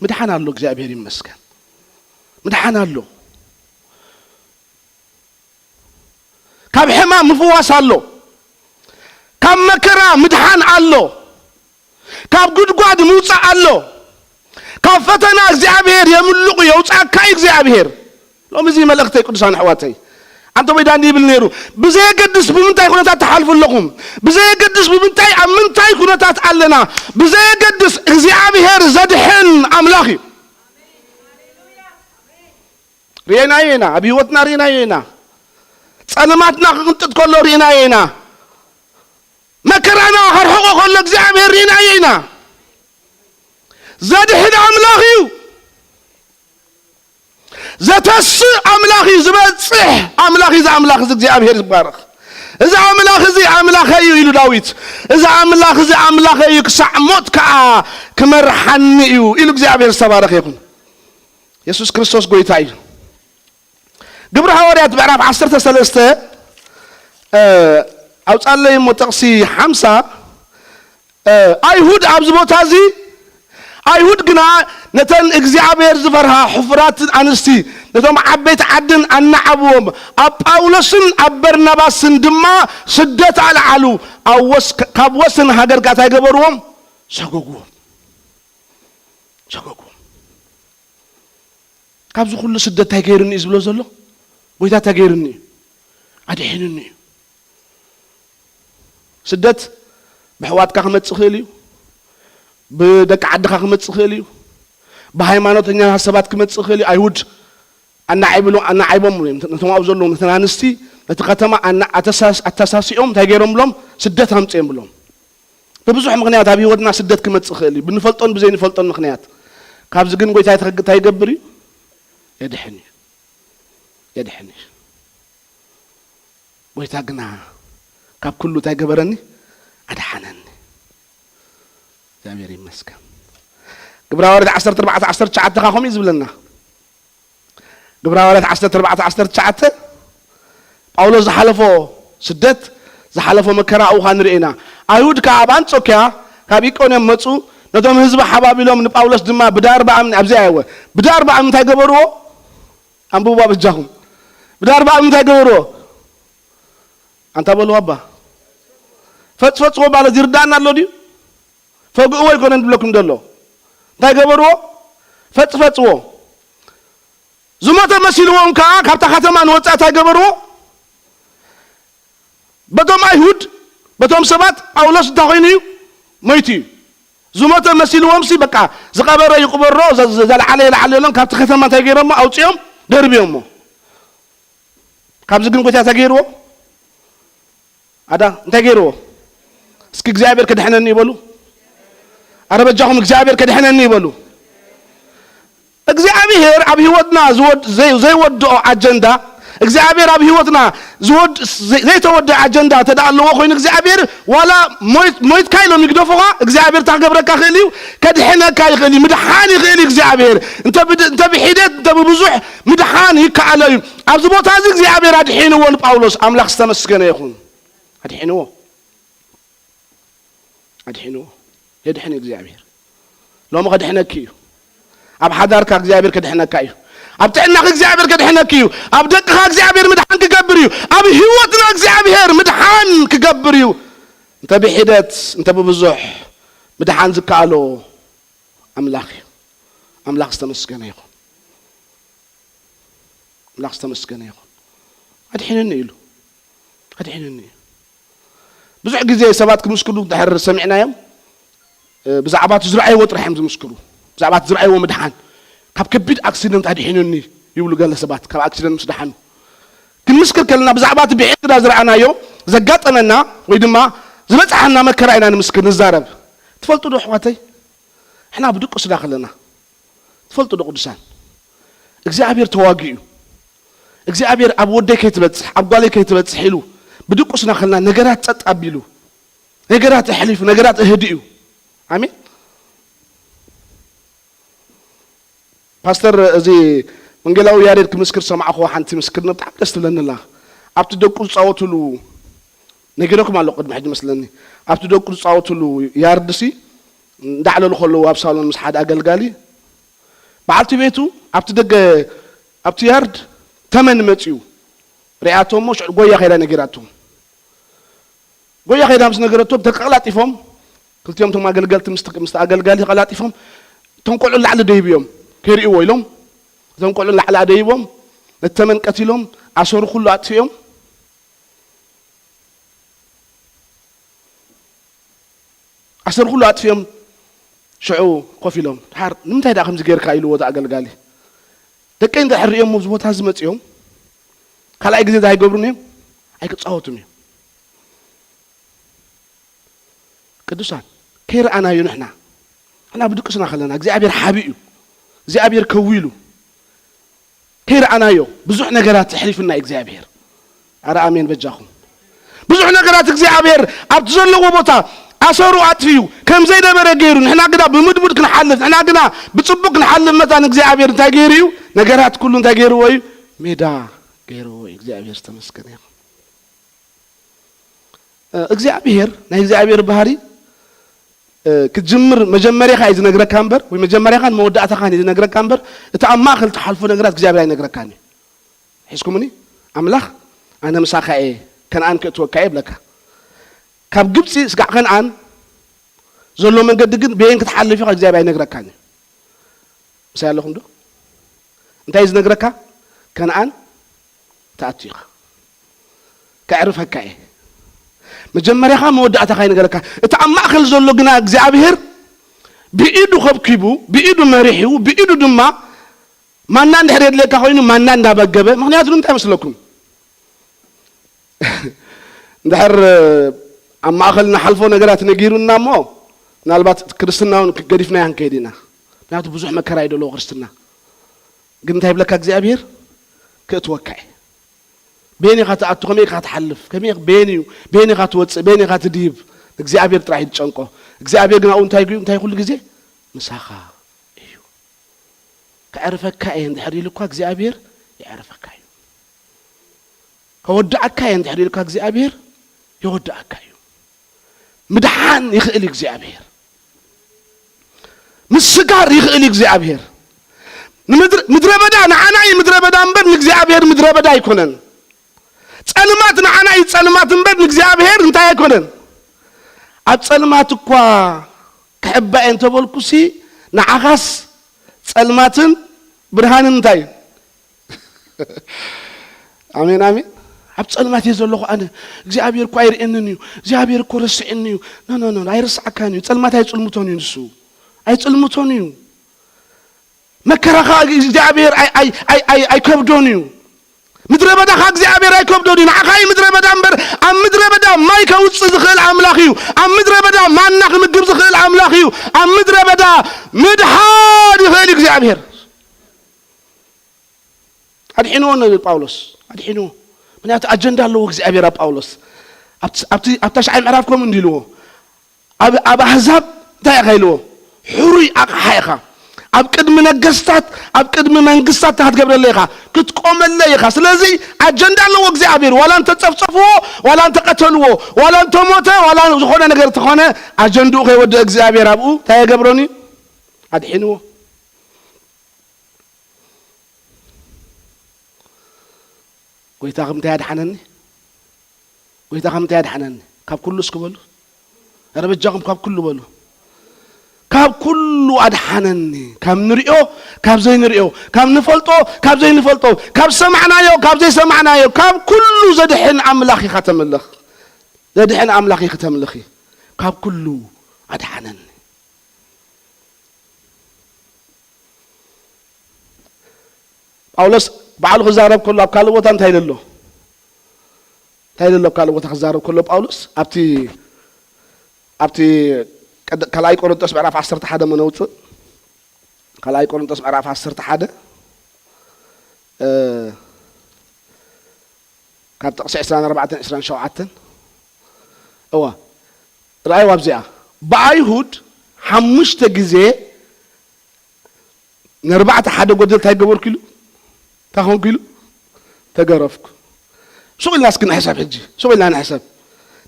ምድሓን ኣሎ፣ እግዚኣብሔር ይመስገን። ምድሓን ኣሎ። ካብ ሕማም ምፍዋስ ኣሎ። ካብ መከራ ምድሓን ኣሎ። ካብ ጉድጓድ ምውፃእ ኣሎ። ካብ ፈተና እግዚኣብሔር የምልቑ፣ የውፃእካ እዩ እግዚኣብሔር። ሎሚ እዚ መልእኽተይ ቅዱሳን ኣሕዋተይ፣ ኣንቶኒ ዳንዲ ይብል ነይሩ፣ ብዘየገድስ ብምንታይ ኩነታት ትሓልፉ ኣለኹም፣ ብዘየገድስ ብምንታይ፣ ኣብ ምንታይ ኩነታት ኣለና፣ ብዘየገድስ እግዚኣብሔር ዘድሕን ኣምላኽ እዩ። ርኢናዮ ኢና፣ ኣብ ህይወትና ርኢናዮ ኢና። ጸልማትና ክቕንጥጥ ከሎ ርኢናዮ ኢና። መከራና ከርሕቆ ከሎ እግዚኣብሔር ርኢናዮ ኢና። ዘድሕን ኣምላኽ እዩ። ዘተስእ ኣምላኽ እዩ። ዝበጽሕ ኣምላኽ እዩ። እዚ ኣምላኽ እዚ እግዚኣብሔር ይባረኽ። እዚ ኣምላኽ እዚ ኣምላኸይ እዩ ኢሉ ዳዊት። እዚ ኣምላኽ እዚ ኣምላኸይ እዩ፣ ክሳዕ ሞት ከኣ ክመርሓኒ እዩ ኢሉ እግዚኣብሔር ዝተባረኸ ይኹን። የሱስ ክርስቶስ ጎይታ እዩ። ግብሪ ሃዋርያት ምዕራፍ ዓሰርተ ሰለስተ፣ እ፣ ኣውጻለይ እሞ ጥቕሲ ሓምሳ፣ እ፣ ኣይሁድ ኣብዚ ቦታ እዚ፣ ኣይሁድ ግና ነተን እግዚኣብሔር ዝፈርሃ ሕፉራት ኣንስቲ፣ ነቶም ዓበይቲ ዓድን ኣናዓብዎም፣ ኣብ ጳውሎስን ኣብ በርናባስን ድማ ስደት ኣልዓሉ። ኣብ ወስ-፣ ካብ ወሰን ሃገር ከኣ እንታይ ገበርዎም? ሰጎግዎም። ሰጎግዎም። ካብዚ ኩሉ ስደት እንታይ ገይሩኒ እዩ ዝብሎ ዘሎ? ጎይታ እንታይ ገይሩኒ እዩ? ኣድሒኑኒ እዩ። ስደት ብሕዋትካ ክመጽእ ይኽእል እዩ። ብደቂ ዓድኻ ክመጽእ ይኽእል እዩ። ብሃይማኖተኛ ሰባት ክመጽእ ይኽእል እዩ። ኣይሁድ ኣናዒብሉ-፣ ኣናዒቦም እዮም። ነቶም ኣብኡ ዘለዉ፣ ነተን ኣንስቲ፣ ነቲ ከተማ ኣና-፣ ኣተሳስ-፣ ኣተሳሲኦም እንታይ ገይሮም ብሎም? ስደት ኣምጽኦም ብሎም። ብብዙሕ ምኽንያት ኣብ ህይወትና ስደት ክመጽእ ይኽእል እዩ፣ ብንፈልጦን ብዘይንፈልጦን ምኽንያት። ካብዚ ግን ጎይታ እንታይ ይገብር እዩ? የድሕን እዩ። የድሕን እዩ። ጎይታ ግና ካብ ኩሉ እንታይ ገበረኒ? ኣድሓነኒ። እግዚኣብሔር ይመስገን። ግብረ ሃዋርያት ዓሰርተ ኣርባዕተ ዓሰርተ ትሽዓተ ከኣ ከምኡ እዩ ዝብለና። ግብረ ሃዋርያት ዓሰርተ ኣርባዕተ ዓሰርተ ትሽዓተ፣ ጳውሎስ ዝሓለፎ ስደት፣ ዝሓለፎ መከራ ኣብኡ ኸኣ ንርኢ ኢና። ኣይሁድ ከኣ ኣብ ኣንጾክያ ካብ ኢቆንዮም መጹ፣ ነቶም ህዝቢ ሓባቢሎም፣ ንጳውሎስ ድማ ብዳርባ እምኒ፣ ኣብዚ ኣይወ፣ ብዳርባ እምኒ እንታይ ገበርዎ? ኣንብብዋ በጃኹም። ብዳርባ እምኒ እንታይ ገበርዎ? ኣንታ በልዋ እባ። ፈጽፈጽዎ ማለት ይርዳእና ኣሎ ድዩ? ፈግእዎ ኣይኮነን ዝብለኩም ዘሎ። እንታይ ገበርዎ? ፈጽፈጽዎ። ዝሞተ መሲልዎም ከኣ ካብታ ከተማ ንወጻኢ እንታይ ገበርዎ? በቶም ኣይሁድ፣ በቶም ሰባት ጳውሎስ እንታይ ኮይኑ እዩ? ሞይቱ እዩ። ዝሞተ መሲልዎምሲ በቃ ዝቐበረ ይቕበሮ፣ ዘ-፣ ዘ-፣ ዘልዓለ የልዓለ ኢሎም ካብቲ ከተማ እንታይ ገይሮሞ? ኣውጺኦም ደርብዮሞ። ካብዚ ግን ጎይታ እንታይ ገይርዎ? ኣዳ እንታይ ገይርዎ? እስኪ እግዚኣብሔር ከድሕነኒ ይበሉ። ኣረ በጃኹም እግዚኣብሔር ከድሕነኒ ይበሉ። እግዚኣብሔር ኣብ ህይወትና ዝወድ-፣ ዘይ-፣ ዘይወድኦ ኣጀንዳ፣ እግዚኣብሔር ኣብ ህይወትና ዝወድ-፣ ዘይ-፣ ዘይተወድአ ኣጀንዳ እንተ ደኣ ኣለዎ ኮይኑ እግዚኣብሔር ዋላ ሞይት-፣ ሞይትካ ኢሎም ይግደፉኻ፣ እግዚኣብሔር እንታይ ክገብረካ ይኽእል እዩ? ከድሕነካ ይኽእል እዩ። ምድሓን ይኽእል እዩ እግዚኣብሔር። እንተ ብድ-፣ እንተ ብሒደት፣ እንተ ብብዙሕ ምድሓን ይከኣሎ እዩ። ኣብዚ ቦታ እዚ እግዚኣብሔር ኣድሒንዎ ንጳውሎስ። ኣምላኽ ዝተመስገነ ይኹን። ኣድሒንዎ። ኣድሒንዎ። የድሕን እዩ እግዚኣብሔር። ሎሚ ከድሕነኪ እዩ። ኣብ ሓዳርካ እግዚኣብሔር ከድሕነካ እዩ። ኣብ ጥዕናኺ እግዚኣብሔር ከድሕነኪ እዩ። ኣብ ደቅኻ እግዚኣብሔር ምድሓን ክገብር እዩ። ኣብ ህይወትና እግዚኣብሔር ምድሓን ክገብር እዩ። እንተ ብሒደት፣ እንተ ብብዙሕ ምድሓን ዝከኣሎ ኣምላኽ እዩ። ኣምላኽ ዝተመስገነ ይኹን። ኣምላኽ ዝተመስገነ ይኹን። ኣድሒንኒ ኢሉ። ኣድሒንኒ እዩ። ብዙሕ ግዜ ሰባት ክምስክሩ እንድሕር ሰሚዕናዮም፣ እ፣ ብዛዕባ እቲ ዝረኣይዎ ጥራሕ እዮም ዝምስክሩ። ብዛዕባ እቲ ዝረኣይዎ ምድሓን። ካብ ከቢድ ኣክሲደንት ኣድሒኑኒ ይብሉ ገለ ሰባት፣ ካብ ኣክሲደንት ምስ ደሓኑ። ክንምስክር ከለና ብዛዕባ እቲ ብዒንትና ዝረኣናዮ፣ ዘጋጠመና ወይ ድማ ዝበጽሓና መከራ ኢና ንምስክር፣ ንዛረብ። ትፈልጡ ዶ ኣሕዋተይ? ንሕና ብድቁስና ከለና፣ ትፈልጡ ዶ ቅዱሳን? እግዚኣብሔር ተዋጊኡ። እግዚኣብሔር ኣብ ወደይ ከይትበጽሕ፣ ኣብ ጓለይ ከይትበጽሕ ኢሉ ብድቁስና ከለና ነገራት ጸጥ ኣቢሉ፣ ነገራት ኣሕሊፉ፣ ነገራት ኣህዲኡ። ኣሜን። ፓስተር፣ እዚ ወንጌላዊ ያሬድ ክምስክር ሰማዕኹ፣ ሓንቲ ምስክርነት ብጣዕሚ ደስ ትብለኒ ኣላ። ኣብቲ ደቁ ዝፃወትሉ፣ ነጊረኩም ኣለኹ ቅድሚ ሕጂ መስለኒ፣ ኣብቲ ደቁ ዝፃወትሉ ያርድሲ እንዳዕለሉ ከለዉ ኣብ ሳሎን ምስ ሓደ ኣገልጋሊ፣ በዓልቲ ቤቱ ኣብቲ ደገ፣ ኣብቲ ያርድ ተመን መፂኡ ሪኣቶ እሞ ሽዑ ጎያ ከይዳ ነጊራቶ። ጎያ ከይዳ ምስ ነገረቶም ተቀላጢፎም፣ ክልቲኦም እቶም ኣገልገልቲ ምስ ምስ ኣገልጋሊ ተቀላጢፎም፣ እቶም ቆልዑ ላዕሊ ደይብዮም ከይርእይዎ ኢሎም፣ እቶም ቆልዑ ላዕሊ ኣደይቦም ነቲ ተመን ቀቲሎም፣ ኣሰሩ ኩሉ ኣጥፊኦም። ኣሰር ኩሉ ኣጥፊኦም ሽዑ ኮፍ ኢሎም፣ ድሓር ንምንታይ ደኣ ከምዚ ጌርካ ኢልዎ እቲ ኣገልጋሊ። ደቀይ እንድሕር ሪኦም ኣብዚ ቦታ እዚ መጺኦም ካልኣይ ግዜ እንታይ ኣይገብሩን እዮም? ኣይክጻወቱን እዮም። ቅዱሳን፣ ከይረኣናዮ ንሕና፣ ንሕና ብድቅስና ከለና እግዚኣብሔር ሓቢኡ፣ እግዚኣብሔር ከዊሉ፣ ከይረኣናዮ ብዙሕ ነገራት ኣሕሊፉና እዩ እግዚኣብሔር። ኣረ ኣሜን በጃኹም። ብዙሕ ነገራት እግዚኣብሔር ኣብቲ ዘለዎ ቦታ ኣሰሩ ኣጥፊኡ ከም ዘይነበረ ገይሩ፣ ንሕና ግና ብምድሙድ ክንሓልፍ፣ ንሕና ግና ብጽቡቅ ክንሓልፍ መታን እግዚኣብሔር እንታይ ገይሩ እዩ? ነገራት ኩሉ እንታይ ገይርዎ እዩ? ሜዳ ገይርዎ እዩ። እግዚኣብሔር ዝተመስገነ ይኹን። እ፣ እግዚኣብሔር፣ ናይ እግዚኣብሔር ባህሪ፣ እ፣ ክትጅምር መጀመሪያኻ እዩ ዝነግረካ እምበር፣ ወይ መጀመሪያኻን መወዳእታኻን እዩ ዝነግረካ እምበር፣ እቲ ኣብ ማእከል ትሓልፎ ነገራት እግዚኣብሔር ኣይነግረካን እዩ። ሒዝኩምኒ? ኣምላኽ፣ "ኣነ ምሳኻ እየ፣ ከነኣን ክእትወካ እየ" ይብለካ። ካብ ግብጺ እስካዕ ከነኣን ዘሎ መንገዲ ግን በየን ክትሓልፍ ኢኻ እግዚኣብሔር ኣይነግረካን እዩ። ምሳይ ኣለኹም ዶ? እንታይ እዩ ዝነግረካ? ከነኣን ትኣቱ ኢኻ። ከዕርፈካ እየ። መጀመርያኻ መወዳእታኻ ይነገረካ። እቲ ኣብ ማእከል ዘሎ ግና እግዚኣብሔር ብኢዱ ከብኪቡ፣ ብኢዱ መሪሑ፣ ብኢዱ ድማ ማና እንድሕር የድልየካ ኮይኑ ማና እንዳመገበ፣ ምኽንያቱ ንምንታይ መስለኩም? እንድሕር ኣብ ማእከል ንሓልፎ ነገራት ነጊሩና እሞ፣ ምናልባት እቲ ክርስትና እውን ገዲፍናዮ ክንከይድ ኢና። ምክንያቱ ብዙሕ መከራ እዩ ዘለዎ ክርስትና። ግን እንታይ ይብለካ እግዚኣብሔር? ክእትወካ እዩ። በየን ኢኻ ትኣቱ? ከመይ ኢኻ ትሓልፍ? ከመይ ኢኻ፣ በየን እዩ? በየን ኢኻ ትወፅእ? በየን ኢኻ ትድይብ? እግዚኣብሔር ጥራሕ እዩ ዝጨንቆ። እግዚኣብሔር ግን ኣብኡ እንታይ፣ እንታይ ኩሉ ግዜ? ምሳኻ እዩ። ከዕርፈካ እየ እንድሕር ኢሉ እኳ እግዚኣብሔር የዕርፈካ እዩ። ከወድኣካ እየ እንድሕር ኢልካ እግዚኣብሔር የወድኣካ እዩ። ምድሓን ይኽእል እዩ እግዚኣብሔር። ምስጋር ይኽእል እዩ እግዚኣብሔር። ንምድረ-፣ ምድረ በዳ ንዓና እዩ ምድረ በዳ እምበር ንእግዚኣብሔር ምድረ በዳ ኣይኮነን። ጸልማት ንዓና እዩ ጸልማት እምበር ንእግዚኣብሔር እንታይ ኣይኮነን። ኣብ ጸልማት እኳ ክሕባ እየ እንተበልኩሲ፣ ንዓኻስ ጸልማትን ብርሃንን እንታይ እዩ? ኣሜን፣ ኣሜን። ኣብ ጸልማት እየ ዘለኹ ኣነ። እግዚኣብሔር እኮ ኣይርእየንን እዩ። እግዚኣብሔር እኮ ረሲዕኒ እዩ። ኖ፣ ኖ፣ ኖ፣ ኣይረስዓካን እዩ። ጸልማት ኣይጽልምቶን እዩ ንሱ። ኣይጽልምቶን እዩ። መከራኻ እግዚኣብሔር ኣይ-፣ ኣይ-፣ ኣይ-፣ ኣይ-፣ ኣይከብዶን እዩ። ምድረ በዳኻ እግዚኣብሔር ኣይከብዶን እዩ። ንዓኻ እዩ ምድረ በዳ እምበር፣ ኣብ ምድረ በዳ ማይ ከውጽእ ዝኽእል ኣምላኽ እዩ። ኣብ ምድረ በዳ ማና ክምግብ ዝኽእል ኣምላኽ እዩ። ኣብ ምድረ በዳ ምድሓን ይኽእል እዩ እግዚኣብሔር። ኣድሒንዎ ነቢል ጳውሎስ፣ ኣድሒንዎ። ምክንያቱ ኣጀንዳ ኣለዎ እግዚኣብሔር ኣብ ጳውሎስ። ኣብቲ፣ ኣብቲ፣ ኣብ ታሽዓይ ምዕራፍ ከምኡ እንዲልዎ፣ ኣብ፣ ኣብ ኣህዛብ እንታይ ኢኻ ኢልዎ? ሕሩይ ኣቕሓ ኢኻ። ኣብ ቅድሚ ነገስታት፣ ኣብ ቅድሚ መንግስታት እንታይ ክትገብረለይ ኢኻ? ክትቆመለይ ኢኻ። ስለዚ ኣጀንዳ ኣለዎ እግዚኣብሔር። ዋላ እንተጸፍጸፍዎ፣ ዋላ እንተቀተልዎ፣ ዋላ እንተሞተ፣ ዋላ ዝኾነ ነገር እንተኾነ፣ ኣጀንድኡ ከይወደእ እግዚኣብሔር ኣብኡ እንታይ የገብሮን እዩ? ኣድሒንዎ። ጎይታ ከምታይ ኣድሓነኒ? ጎይታ ከምታይ ኣድሓነኒ? ካብ ኩሉ እስኪ በሉ። ኧረ በጃኹም ካብ ኩሉ በሉ። ካብ ኩሉ ኣድሓነኒ። ካብ ንሪኦ፣ ካብ ዘይንሪኦ፣ ካብ ንፈልጦ፣ ካብ ዘይንፈልጦ፣ ካብ ዝሰማዕናዮ፣ ካብ ዘይሰማዕናዮ፣ ካብ ኩሉ ዘድሕን ኣምላኽ ኢኻ ተምልኽ። ዘድሕን ኣምላኽ ኢኺ ተምልኺ። ካብ ኩሉ ኣድሓነኒ። ጳውሎስ ባዕሉ ክዛረብ ከሎ ኣብ ካልእ ቦታ እንታይ ኢሉ ኣሎ? እንታይ ኢሉ ኣሎ? ኣብ ካልእ ቦታ ክዛረብ ከሎ ጳውሎስ ኣብቲ፣ ኣብቲ ቀድ-፣ ካልኣይ ቆሮንጦስ ምዕራፍ ዓሰርተ ሓደ መነውፅእ፣ ካልኣይ ቆሮንጦስ ምዕራፍ ዓሰርተ ሓደ፣ እ፣ ካብ ጥቕሲ ዕስራን ኣርባዕተን ዕስራን ሸውዓተን። እዋ፣ ረኣይዋ ኣብዚኣ። ብኣይሁድ ሓሙሽተ ግዜ ንኣርባዕተ ሓደ ጎደል እንታይ ገበርኩ ኢሉ? እንታይ ኾንኩ ኢሉ? ተገረፍኩ። ሱቕ ኢልና እስኪ ንሕሰብ ሕጂ። ሱቕ ኢልና ንሕሰብ።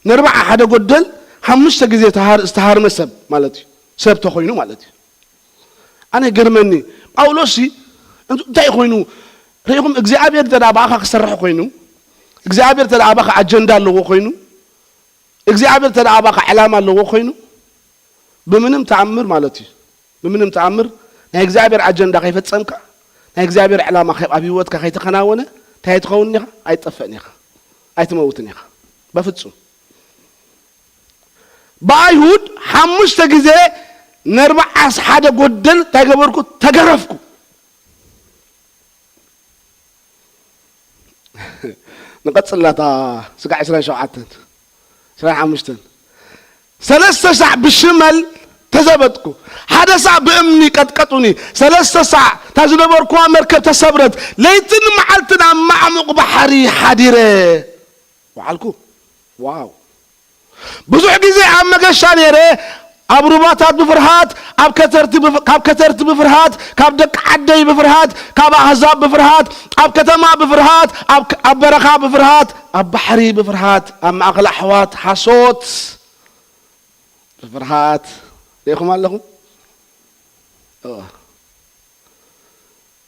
ንኣርባዓ ሓደ ጎደል ሓሙሽተ ግዜ ተሃር-፣ ዝተሃርመ ሰብ ማለት እዩ። ሰብ ተኾይኑ ማለት እዩ። ኣነ ይገርመኒ። ጳውሎስ ሲ እንት-፣ እንታይ ኮይኑ? ርኢኹም፣ እግዚኣብሔር እንተ ደኣ ብኣኻ ክሰርሕ ኮይኑ፣ እግዚኣብሔር እንተ ደኣ ብኣኻ ኣጀንዳ ኣለዎ ኮይኑ፣ እግዚኣብሔር እንተ ደኣ ብኣኻ ዕላማ ኣለዎ ኮይኑ፣ ብምንም ተኣምር ማለት እዩ፣ ብምንም ተኣምር ናይ እግዚኣብሔር ኣጀንዳ ከይፈጸምካ፣ ናይ እግዚኣብሔር ዕላማ ከ-፣ ኣብ ህይወትካ ከይተኸናወነ፣ እንታይ ኣይትኸውን ኢኻ? ኣይትጠፍእን ኢኻ። ኣይትመውትን ኢኻ። በፍጹም። ብኣይሁድ ሓሙሽተ ግዜ ንኣርባዓ ሓደ ጎደል እንታይ ገበርኩ? ተገረፍኩ። ንቐጽል ናታ ስጋዕ ዕስራን ሸውዓተን፣ ዕስራን ሓሙሽተን። ሰለስተ ሳዕ ብሽመል ተዘበጥኩ፣ ሓደ ሳዕ ብእምኒ ቀጥቀጡኒ፣ ሰለስተ ሳዕ እታ ዝነበርኩዋ መርከብ ተሰብረት፣ ለይትን መዓልትን ኣብ ማዕሙቕ ባሕሪ ሓዲረ ወዓልኩ። ዋው! ብዙሕ ግዜ ኣብ መገሻ ነይረ፣ ኣብ ሩባታት ብፍርሃት፣ ኣብ ከተርቲ ብፍ-፣ ካብ ከተርቲ ብፍርሃት፣ ካብ ደቂ ዓደይ ብፍርሃት፣ ካብ ኣህዛብ ብፍርሃት፣ ኣብ ከተማ ብፍርሃት፣ ኣብ ክ-፣ ኣብ በረኻ ብፍርሃት፣ ኣብ ባሕሪ ብፍርሃት፣ ኣብ ማእከል ኣሕዋት ሓሶት ብፍርሃት። ርኢኹም ኣለኹም? እወ።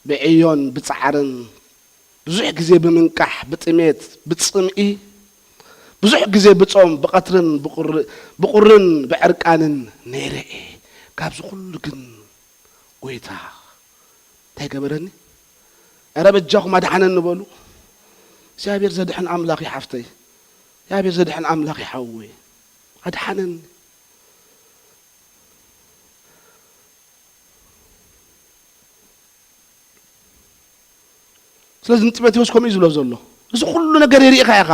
ብዕዮን ብጻዕርን፣ ብዙሕ ግዜ ብምንቃሕ፣ ብጥሜት፣ ብጽምኢ፣ ብዙሕ ግዜ ብጾም፣ ብቐትርን ብቑር-፣ ብቑርን ብዕርቃንን ነይረ እየ። ካብዚ ኩሉ ግን ጎይታ እንታይ ገበረኒ? "ኧረ በጃኹም ኣድሓነኒ" በሉ። እግዚኣብሔር ዘድሕን ኣምላኽ እዩ ሓፍተይ። እግዚኣብሔር ዘድሕን ኣምላኽ እዩ ሓወይ። ኣድሓነኒ። ስለዚ ንጢሞቴዎስ ከምኡ እዩ ዝብሎ ዘሎ። እዚ ኩሉ ነገር የሪእካ ኢኻ።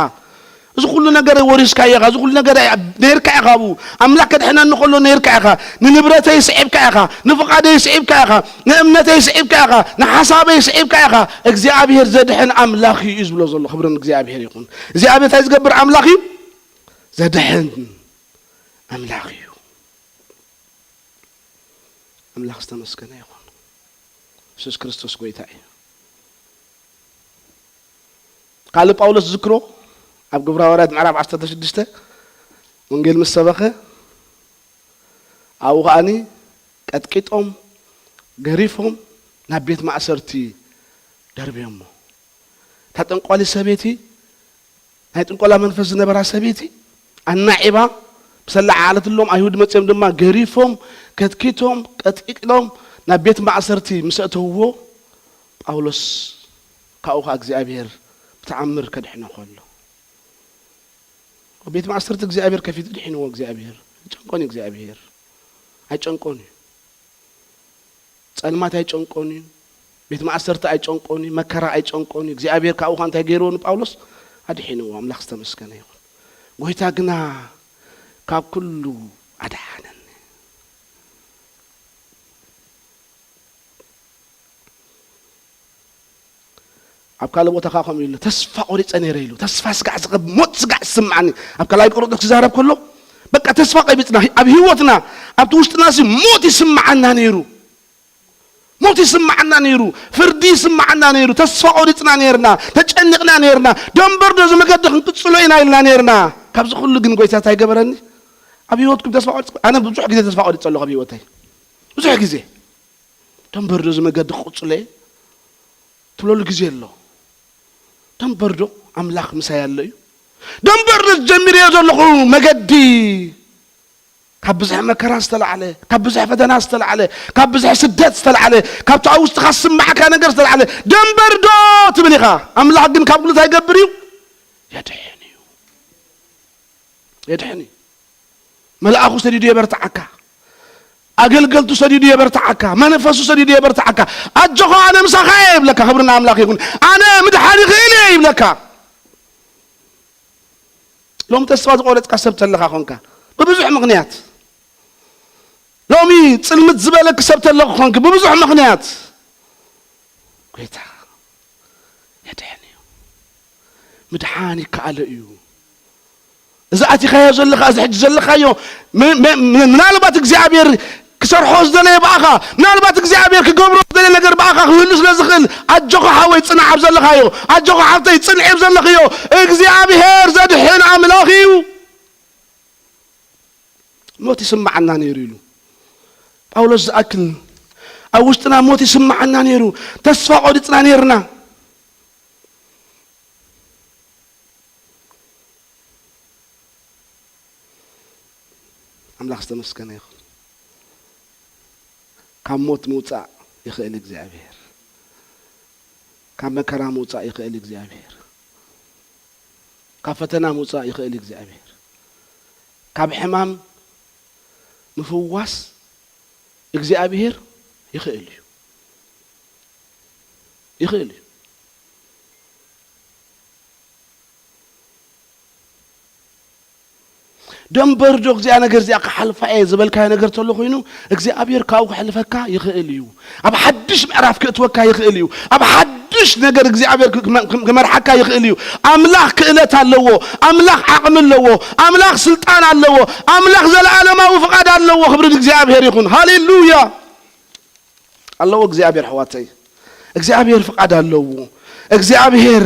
እዚ ኩሉ ነገር ወሪስካ ኢኻ። እዚ ኩሉ ነገር ነይርካ ኢኻ። ኣብኡ ኣምላኽ ከድሕነኒ ከሎ ነይርካ ኢኻ። ንንብረተይ ስዒብካ ኢኻ። ንፍቓደይ ስዒብካ ኢኻ። ንእምነተይ ስዒብካ ኢኻ። ንሓሳበይ ስዒብካ ኢኻ። እግዚኣብሔር ዘድሕን ኣምላኽ እዩ ዝብሎ ዘሎ። ክብሪ ንእግዚኣብሔር ይኹን። እግዚኣብሔር እንታይ ዝገብር ኣምላኽ እዩ? ዘድሕን ኣምላኽ እዩ። ኣምላኽ ዝተመስገነ ይኹን። የሱስ ክርስቶስ ጎይታ እዩ። ካልእ ጳውሎስ ዝዝክሮ ኣብ ግብረ ሃዋርያት ምዕራፍ ዓሰርተ ሽዱሽተ ወንጌል ምስ ሰበኸ፣ ኣብኡ ከኣኒ ቀጥቂጦም፣ ገሪፎም፣ ናብ ቤት ማእሰርቲ ደርብዮሞ። እታ ጠንቋሊ ሰበይቲ፣ ናይ ጥንቆላ መንፈስ ዝነበራ ሰበይቲ፣ ኣናዒባ፣ ብሰላ ዓዓለትሎም፣ ኣይሁድ መጺኦም ድማ ገሪፎም፣ ከትኪቶም፣ ቀጥቂጦም፣ ናብ ቤት ማእሰርቲ ምስ ኣእተውዎ፣ ጳውሎስ ካብኡ ኸኣ እግዚኣብሔር ብተኣምር ከድሕኖ ከሎ፣ ኣብ ቤት ማእሰርቲ እግዚኣብሔር ከፊቱ ድሒንዎ። እግዚኣብሔር ኣይጨንቆን እዩ። እግዚኣብሔር ኣይጨንቆን እዩ። ጸልማት ኣይጨንቆን እዩ። ቤት ማእሰርቲ ኣይጨንቆን እዩ። መከራ ኣይጨንቆን እዩ። እግዚኣብሔር ካብኡ ኸኣ እንታይ ገይርዎ ንጳውሎስ? ኣድሒንዎ። ኣምላኽ ዝተመስገነ ይኹን። ጎይታ ግና ካብ ኩሉ ኣድሓነኒ። ኣብ ካልእ ቦታ ከኣ ከምኡ ኢሉ፣ "ተስፋ ቆሪጸ ነይረ" ኢሉ። ተስፋ ስጋዕ ዝቐብ-፣ ሞት ስጋዕ ዝስምዓኒ። ኣብ ካልኣይ ቆሮንቶስ ክዛረብ ከሎ፣ በቃ ተስፋ ቀቢጽና፣ ኣብ ህይወትና፣ ኣብቲ ውሽጥና ሲ ሞት ይስምዓና ነይሩ። ሞት ይስምዓና ነይሩ። ፍርዲ ይስምዓና ነይሩ። ተስፋ ቆሪጽና ነይርና። ተጨኒቕና ነይርና። "ደንበር ዶ እዚ መገዲ ክንቅጽሎ ኢና?" ኢልና ነይርና። ካብዚ ኩሉ ግን ጎይታ እንታይ ገበረኒ? ኣብ ህይወትኩም ተስፋ ቆሪጽ-፣ ኣነ ብዙሕ ግዜ ተስፋ ቆሪጸ ኣለኹ ኣብ ህይወተይ። ብዙሕ ግዜ። "ደንበር ዶ እዚ መገዲ ክቕጽሎ እየ?" ትብለሉ ግዜ ኣሎ። "ደንበር ዶ ኣምላኽ ምሳይ ኣሎ እዩ? ደንበር ዶ ጀሚረዮ ዘለኹ መገዲ ካብ ብዝሒ መከራ ዝተላዕለ፣ ካብ ብዝሒ ፈተና ዝተላዕለ፣ ካብ ብዝሒ ስደት ዝተላዕለ፣ ካብቲ ኣብ ውሽጥኻ ዝስምዓካ ነገር ዝተላዕለ፣ ደንበር ዶ?" ትብል ኢኻ። ኣምላኽ ግን ካብ ኩሉ እንታይ ይገብር እዩ? የድሕን እዩ። የድሕን እዩ። መልኣኹ ሰዲዱ የበርትዓካ። ኣገልገልቱ ሰዲዱ የበርትዓካ። መንፈሱ ሰዲዱ የበርትዓካ። "ኣጆኻ፣ ኣነ ምሳኻ እየ" ይብለካ። ክብሪ ንኣምላኽ ይኹን። "ኣነ ምድሓን ይኽእል እየ" ይብለካ። ሎሚ ተስፋ ዝቖረጽካ ሰብ ተለኻ ኾንካ፣ ብብዙሕ ምኽንያት፣ ሎሚ ጽልምት ዝበለኪ ሰብ ተለኺ ኾንኪ፣ ብብዙሕ ምኽንያት፣ ጎይታ የድሕን እዩ። ምድሓን ይከኣሎ እዩ። እዚ ኣቲኻዮ ዘለኻ፣ እዚ ሕጂ ዘለኻዮ፣ ም-፣ ም-፣ ም-፣ ምናልባት እግዚኣብሔር ክሰርሖ ዝደለየ ብኣኻ፣ ምናልባት እግዚኣብሔር ክገብሮ ዝደለየ ነገር ብኣኻ ክህሉ ስለ ዝኽእል፣ ኣጆኻ ሓወይ ጽናዕ ኣብ ዘለኻዮ፣ ኣጆኻ ሓፍተይ ጽንዒ ኣብ ዘለኽዮ፣ እግዚኣብሔር ዘድሕን ኣምላኽ እዩ። ሞት ይስምዓና ነይሩ ኢሉ ጳውሎስ ዝኣክል፣ ኣብ ውሽጥና ሞት ይስምዓና ነይሩ፣ ተስፋ ቆሪጽና ነይርና። ኣምላኽ ዝተመስገነ ይኹን። ካብ ሞት ምውጻእ ይኽእል እግዚኣብሔር። ካብ መከራ ምውጻእ ይኽእል እግዚኣብሔር። ካብ ፈተና ምውጻእ ይኽእል እግዚኣብሔር። ካብ ሕማም ምፍዋስ እግዚኣብሔር ይኽእል እዩ። ይኽእል እዩ። ደንበር ዶ እዚኣ ነገር እዚኣ ክሓልፋ እየ ዝበልካዮ ነገር ተሎ ኮይኑ እግዚኣብሔር ካብኡ ክሕልፈካ ይኽእል እዩ። ኣብ ሓድሽ ምዕራፍ ክእትወካ ይኽእል እዩ። ኣብ ሓድሽ ነገር እግዚኣብሔር ክ-፣ ክመ-፣ ክመርሓካ ይኽእል እዩ። ኣምላኽ ክእለት ኣለዎ። ኣምላኽ ዓቕሚ ኣለዎ። ኣምላኽ ስልጣን ኣለዎ። ኣምላኽ ዘለኣለማዊ ፍቓድ ኣለዎ። ክብሪ ንእግዚኣብሔር ይኹን። ሃሌሉያ። ኣለዎ እግዚኣብሔር፣ ኣሕዋተይ፣ እግዚኣብሔር ፍቓድ ኣለዎ። እግዚኣብሔር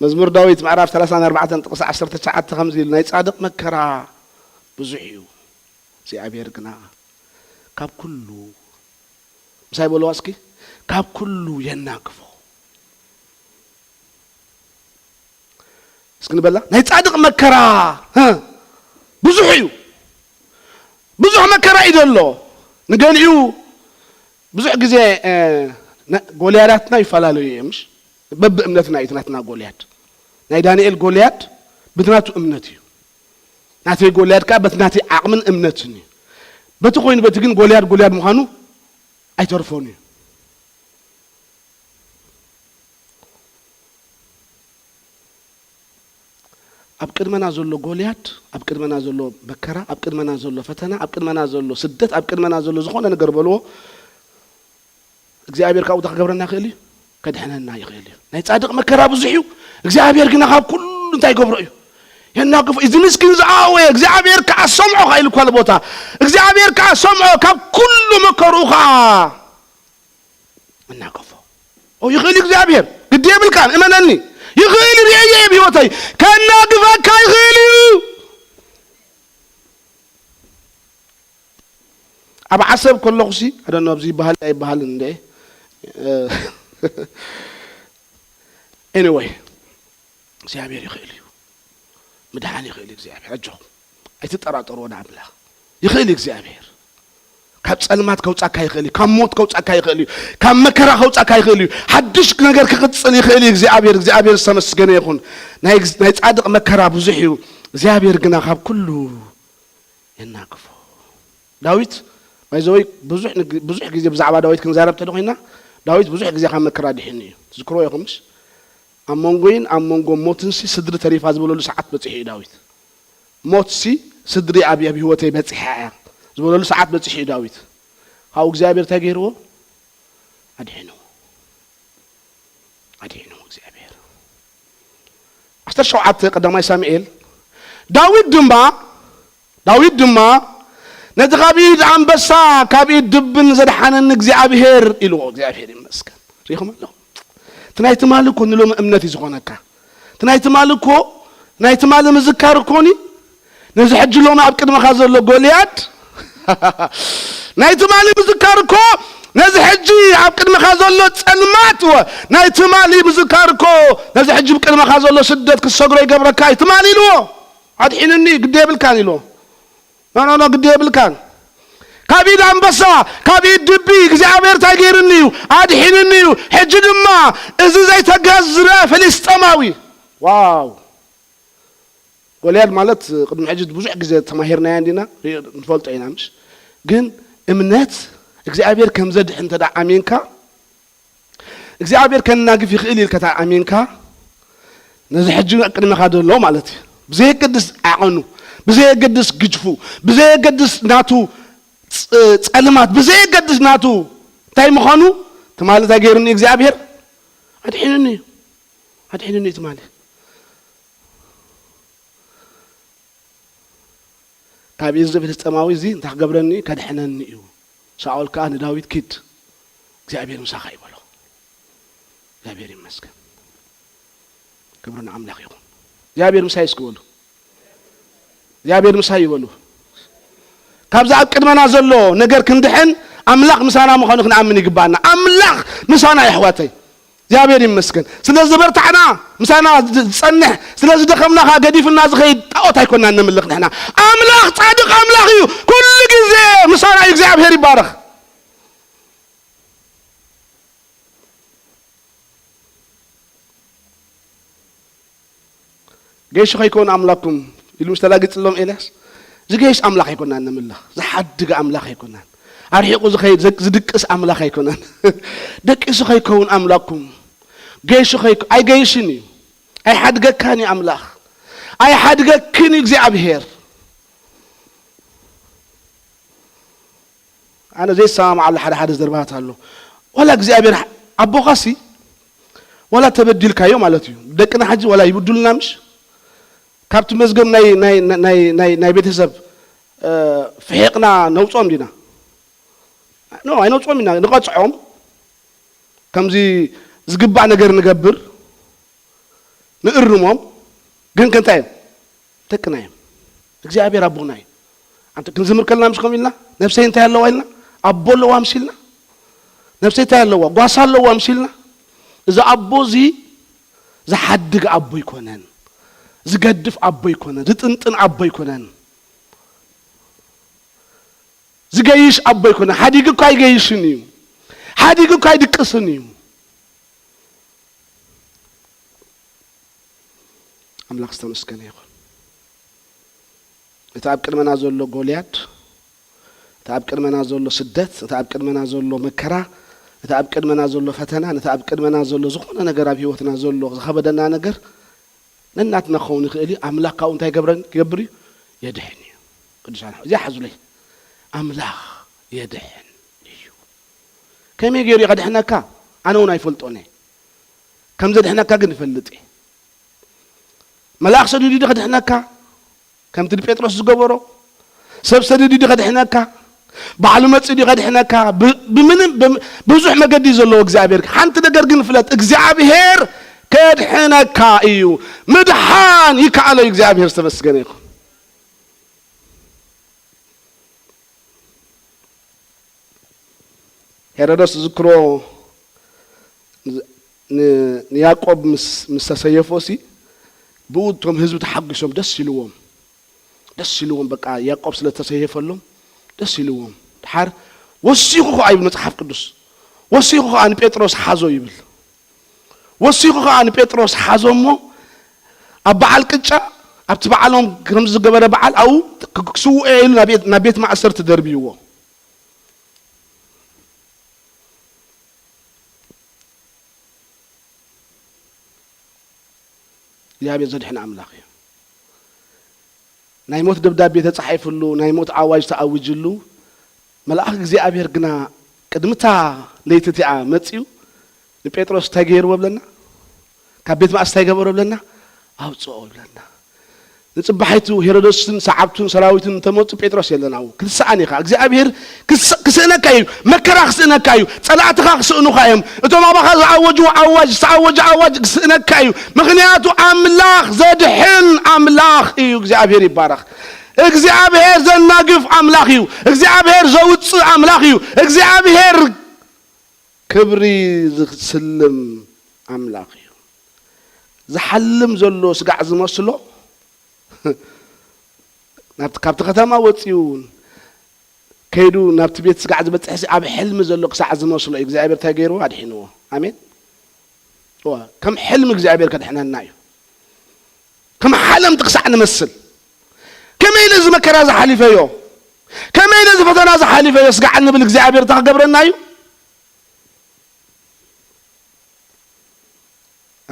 መዝሙር ዳዊት ምዕራፍ ሰላሳን ኣርባዕተን ጥቕሲ ዓሰርተ ትሽዓተ ከምዚ ኢሉ፣ ናይ ጻድቕ መከራ ብዙሕ እዩ፣ እግዚኣብሔር ግና ካብ ኩሉ፣ ምሳይ በልዋ እስኪ፣ ካብ ኩሉ የናግፎ። እስኪ ንበላ፣ ናይ ጻድቕ መከራ፣ ህ፣ ብዙሕ እዩ። ብዙሕ መከራ እዩ ዘሎ። ንገሊኡ ብዙሕ ግዜ፣ እ፣ ነ-፣ ጎልያዳትና ይፈላለዩ እዮም፣ ምሽ? በብእምነትና እዩ እቲ ናትና ጎልያድ። ናይ ዳንኤል ጎልያድ ብናቱ እምነት እዩ። ናተይ ጎልያድ ከኣ በቲ ናተይ ዓቕምን እምነትን እዩ። በቲ ኮይኑ በቲ ግን ጎልያድ ጎልያድ ምዃኑ ኣይተርፎን እዩ። ኣብ ቅድመና ዘሎ ጎልያድ፣ ኣብ ቅድመና ዘሎ መከራ፣ ኣብ ቅድመና ዘሎ ፈተና፣ ኣብ ቅድመና ዘሎ ስደት፣ ኣብ ቅድመና ዘሎ ዝኾነ ነገር በልዎ፣ እግዚኣብሔር ካብኡ እንታይ ክገብረና ይኽእል እዩ? ከድሕነና ይኽእል እዩ። ናይ ጻድቕ መከራ ብዙሕ እዩ፣ እግዚኣብሔር ግና ካብ ኩሉ እንታይ ይገብሮ እዩ? የናግፎ። እዚ ምስኪን ዝኣወየ እግዚኣብሔር ከኣ ሰምዖ ከኣ ኢሉ እኳ ኣሎ ቦታ፣ እግዚኣብሔር ከኣ ሰምዖ፣ ካብ ኩሉ መከርኡ ከኣ እናገፎ። ኦ፣ ይኽእል እዩ እግዚኣብሔር፣ ግዲ የብልካን፣ እመነኒ። ይኽእል እዩ፣ ርእየ እየ ብህይወተይ። ከናግፈካ ይኽእል እዩ። ኣብ ዓሰብ ከለኹሲ፣ I don't know፣ ኣብዚ ይበሃል ኣይበሃልን እንደ፣ እ፣ anyway፣ እግዚኣብሔር ይኽእል እዩ። ምድሓን ይኽእል እዩ እግዚኣብሔር። ኣጆኹም። ኣይትጠራጠርዎ ንኣምላኽ። ይኽእል እዩ እግዚኣብሔር። ካብ ጸልማት ከውጻካ ይኽእል እዩ። ካብ ሞት ከውጻካ ይኽእል እዩ። ካብ መከራ ከውጻካ ይኽእል እዩ። ሓድሽ ነገር ክቕጽል ይኽእል እዩ እግዚኣብሔር። እግዚኣብሔር ዝተመስገነ ይኹን። ናይ ግዝ-፣ ናይ ጻድቕ መከራ ብዙሕ እዩ። እግዚኣብሔር ግና ካብ ኩሉ የናግፎ። ዳዊት፣ by the way፣ ብዙሕ ንግ-፣ ብዙሕ ግዜ ብዛዕባ ዳዊት ክንዛረብ እንተደ ኮይና፣ ዳዊት ብዙሕ ግዜ ካብ መከራ ድሒኑ እዩ። ትዝክርዎ ኢኹም ምሽ? ኣብ መንጎይን ኣብ መንጎ ሞትንሲ ስድሪ ተሪፋ ዝበለሉ ሰዓት በጺሑ እዩ ዳዊት። ሞትሲ ስድሪ ኣብ፣ ኣብ ህይወተይ በጺሓ እያ ዝበለሉ ሰዓት በጺሑ እዩ ዳዊት። ካብኡ እግዚኣብሔር እንታይ ገይርዎ? ኣድሒንዎ። ኣድሒንዎ እግዚኣብሔር። ዓሰርተ ሸውዓተ ቀዳማይ ሳሙኤል፣ ዳዊት ድማ፣ ዳዊት ድማ፣ "ነቲ ካብ ኢድ ኣንበሳ፣ ካብ ኢድ ድብን ዘድሓነኒ እግዚኣብሔር" ኢልዎ። እግዚኣብሔር ይመስገን። ርኢኹም ኣለኹም? እቲ ናይ ትማሊ እኮ ንሎሚ እምነት እዩ ዝኾነካ። እቲ ናይ ትማሊ እኮ፣ ናይ ትማሊ ምዝካር እኮኒ፣ ነዚ ሕጂ ሎሚ ኣብ ቅድመኻ ዘሎ ጎልያድ፣ ናይ ትማሊ ምዝካር እኮ፣ ነዚ ሕጂ ኣብ ቅድመኻ ዘሎ ጸልማት፣ ወ-፣ ናይ ትማሊ ምዝካር እኮ፣ ነዚ ሕጂ ኣብ ቅድመኻ ዘሎ ስደት ክትሰግሮ ይገብረካ እዩ። ትማሊ ኢልዎ፣ "ኣድሒንኒ፣ ግዲ የብልካን" ኢልዎ። "ኖ፣ ኖ፣ ኖ፣ ግዲ የብልካን። ካብ ኢድ ኣንበሳ፣ ካብ ኢድ ድቢ እግዚኣብሔር እንታይ ገይርኒ እዩ? ኣድሒንኒ እዩ። ሕጂ ድማ እዚ ዘይተገዝረ ፍልስጤማዊ"። ዋው! ጎልያድ ማለት ቅድሚ ሕጂ ብዙሕ ግዜ ተማሂርናዮ እንዲና፣ ንፈልጦ ኢና፣ ምሽ? ግን እምነት እግዚኣብሔር ከም ዘድሕን እንተ ደኣ ኣሚንካ፣ እግዚኣብሔር ከናግፍ ይኽእል ኢልካ እንተ ኣሚንካ፣ ነዚ ሕጂ ቅድመኻ ዘሎ ማለት እዩ። ብዘየገድስ ዓቐኑ፣ ብዘየገድስ ግጅፉ፣ ብዘየገድስ ናቱ ጸ-፣ ጸልማት፣ ብዘየገድስ ናቱ እንታይ ምዃኑ፣ ትማሊ እንታይ ገይሩኒ እግዚኣብሔር? ኣድሒኑኒ እዩ። ኣድሒኑኒ እዩ ትማሊ። ካብ እዚ ፍልስጤማዊ እዚ እንታይ ክገብረኒ እዩ? ከድሕነኒ እዩ። ሳኦል ከኣ ንዳዊት፣ "ኪድ፣ እግዚኣብሔር ምሳኻ እዩ" በሎ። እግዚኣብሔር ይመስገን። ክብሪ ንኣምላኽ ይኹን። "እግዚኣብሔር ምሳይ" እስኪ በሉ። "እግዚኣብሔር ምሳይ" ይበሉ። ካብዚ ኣብ ቅድመና ዘሎ ነገር ክንድሕን ኣምላኽ ምሳና ምዃኑ ክንኣምን ይግባኣና። ኣምላኽ ምሳና፣ የሕዋተይ። እግዚኣብሔር ይመስገን። ስለ ዝበርታዕና ምሳና ዝጸንሕ፣ ስለ ዝደኸምና ኸኣ ገዲፍና ዝኸይድ ጣዖት ኣይኮናን ነምልኽ ንሕና። ኣምላኽ ጻድቕ ኣምላኽ እዩ። ኩሉ ግዜ ምሳና እዩ። እግዚኣብሔር ይባረኽ። "ገይሹ ከይከውን ኣምላኩም" ኢሉ ምስ ተላግጽሎም ኤልያስ፣ ዝገይሽ ኣምላኽ ኣይኮናን ነምልኽ፣ ዝሓድግ ኣምላኽ ኣይኮናን፣ ኣርሒቑ ዝኸይድ፣ ዘ-፣ ዝድቅስ ኣምላኽ ኣይኮናን። "ደቂሱ ከይከውን ኣምላኩም፣ ገይሹ ከይከ-" ኣይገይሽን እዩ፣ ኣይሓድገካን እዩ ኣምላኽ፣ ኣይሓድገክን እዩ እግዚኣብሔር። ኣነ ዘይሰማማዓሉ ሓደ ሓደ ዘረባታት ኣሎ። ዋላ እግዚኣብሔር ኣቦኻሲ ዋላ ተበዲልካዮ ማለት እዩ። ደቅና ሕጂ ዋላ ይብድሉና ምሽ? ካብቲ መዝገብ ናይ፣ ናይ፣ ናይ፣ ናይ፣ ናይ ቤተሰብ፣ እ፣ ፍሒቕና ነውጽኦም ዲና? ኖ፣ ኣይነውጽኦም ኢና። ንቐጽዖም፣ ከምዚ ዝግባእ ነገር ንገብር፣ ንእርሞም። ግን ከ እንታይ እዮም? ደቅና እዮም። እግዚኣብሔር ኣቦና እዩ። ኣንተ ክንዝምር ከለና ምሽ ከም ኢልና፣ "ነብሰይ እንታይ ኣለዋ?" ኢልና፣ "ኣቦ ኣለዋ" ምሽ ኢልና፣ "ነብሰይ እንታይ ኣለዋ? ጓሳ ኣለዋ" ምሽ ኢልና፣ እዚ ኣቦ እዚ ዝሓድግ ኣቦ ኣይኮነን። ዝገድፍ ኣቦ ኣይኮነን። ዝጥንጥን ኣቦ ኣይኮነን። ዝገይሽ ኣቦ ኣይኮነን። ሓዲጉ እኳ ኣይገይሽን እዩ። ሓዲጉ እኳ ኣይድቅስን እዩ። ኣምላኽ ዝተመስገነ ይኹን። እቲ ኣብ ቅድመና ዘሎ ጎልያድ፣ እቲ ኣብ ቅድመና ዘሎ ስደት፣ እቲ ኣብ ቅድመና ዘሎ መከራ፣ እቲ ኣብ ቅድመና ዘሎ ፈተና፣ እቲ ኣብ ቅድመና ዘሎ ዝኾነ ነገር ኣብ ህይወትና ዘሎ ዝኸበደና ነገር ነናትና ክኸውን ይኽእል እዩ። ኣምላኽ ካብኡ እንታይ ይገብረን-፣ ይገብር እዩ? የድሕን እዩ። ቅዱሳን ኣሕዋት፣ እዚኣ ሓዙለይ። ኣምላኽ የድሕን እዩ። ከመይ ገይሩ እዩ ከድሕነካ? ኣነ እውን ኣይፈልጦን እየ። ከም ዘድሕነካ ግን እፈልጥ እየ። መልኣኽ ሰዲዱ ድዩ ከድሕነካ? ከምቲ ንጴጥሮስ ዝገበሮ? ሰብ ሰዲዱ ድዩ ከድሕነካ? ባዕሉ መጺኡ ድዩ ከድሕነካ? ብ-፣ ብምንም፣ ብም-፣ ብዙሕ መገዲ እዩ ዘለዎ እግዚኣብሔር። ሓንቲ ነገር ግን ፍለጥ፣ እግዚኣብሔር ከድሕነካ እዩ። ምድሓን ይከኣሎ እዩ። እግዚኣብሔር ዝተመስገነ ይኹን። ሄሮዶስ ዝክሮ ን-፣ ን-፣ ንያዕቆብ ምስ፣ ምስ ተሰየፎ ሲ፣ ብኡ እቶም ህዝቢ ተሓጒሶም ደስ ኢልዎም። ደስ ኢልዎም፣ በቃ ያዕቆብ ስለ ዝተሰየፈሎም ደስ ኢልዎም። ድሓር ወሲኹ ኸኣ ይብል መጽሓፍ ቅዱስ፣ ወሲኹ ኸኣ ንጴጥሮስ ሓዞ ይብል። ወሲኹ ኸኣ ንጴጥሮስ ሓዞ እሞ፣ ኣብ በዓል ቅጫ፣ ኣብቲ በዓሎም ከም ዝገበረ በዓል፣ ኣብኡ ክ-፣ ክስውኦ ኢሉ ናብ ቤት፣ ናብ ቤት ማእሰርቲ ደርብይዎ። እግዚኣብሔር ዘድሕን ኣምላኽ እዩ። ናይ ሞት ደብዳቤ ተጻሒፍሉ፣ ናይ ሞት ኣዋጅ ተኣዊጅሉ፣ መልኣኽ እግዚኣብሔር ግና ቅድሚ እታ ለይቲ እቲኣ መጺኡ ንጴጥሮስ እንታይ ገይርዎ ብለና? ካብ ቤት ማእስ እንታይ ገበሮ ብለና? ኣውጽኦ ብለና። ንጽባሒቱ ሄሮዶስን ሰዓብቱን ሰራዊቱን እንተመጹ ጴጥሮስ የለን ኣብኡ። ክትስኣን ኢኻ። እግዚኣብሔር ክስ-፣ ክስእነካ እዩ። መከራ ክስእነካ እዩ። ጸላእትኻ ክስእኑኻ እዮም። እቶም ኣባኻ ዝኣወጅዎ ኣዋጅ፣ ዝተኣወጀ ኣዋጅ ክስእነካ እዩ። ምኽንያቱ ኣምላኽ ዘድሕን ኣምላኽ እዩ። እግዚኣብሔር ይባረኽ። እግዚኣብሔር ዘናግፍ ኣምላኽ እዩ። እግዚኣብሔር ዘውጽእ ኣምላኽ እዩ። እግዚኣብሔር ክብሪ ዝስልም ኣምላኽ እዩ። ዝሓልም ዘሎ ስጋዕ ዝመስሎ፣ ናብቲ፣ ካብቲ ከተማ ወጺኡ ከይዱ ናብቲ ቤት ስጋዕ ዝበጽሕ ሲ ኣብ ሕልሚ ዘሎ ክሳዕ ዝመስሎ እዩ እግዚኣብሔር እንታይ ገይርዎ? ኣድሒንዎ። ኣሜን። እዋ፣ ከም ሕልሚ እግዚኣብሔር ከድሕነና እዩ። ከም ሓለምቲ ክሳዕ ንመስል። ከመይ ኢለ እዚ መከራ ዝሓሊፈዮ? ከመይ ኢለ እዚ ፈተና ዝሓሊፈዮ? ስጋዕ ንብል እግዚኣብሔር እንታይ ክገብረና እዩ?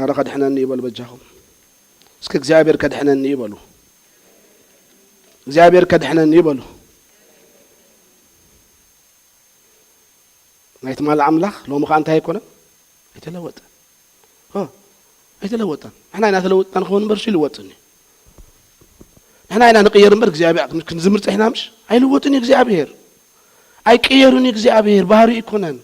ኣረ ከድሕነኒ እዩ በሉ በጃኹም። እስኪ እግዚኣብሔር ከድሕነኒ እዩ በሉ። እግዚኣብሔር ከድሕነኒ እዩ በሉ። ናይ ትማሊ ኣምላኽ ሎሚ ኸኣ እንታይ ኣይኮነን? ኣይተለወጠን። ሆ፣ ኣይተለወጠን። ንሕና ኢና ተለወጥና ንኸውን እምበር እሱ ይልወጥን እዩ። ንሕና ኢና ንቕየር እምበር እግዚኣብሔር፣ ክንዝምር ጸኒሕና ምሽ? ኣይልወጥን እዩ እግዚኣብሔር። ኣይቅየርን እዩ እግዚኣብሔር፣ ባህሪኡ ኣይኮነን።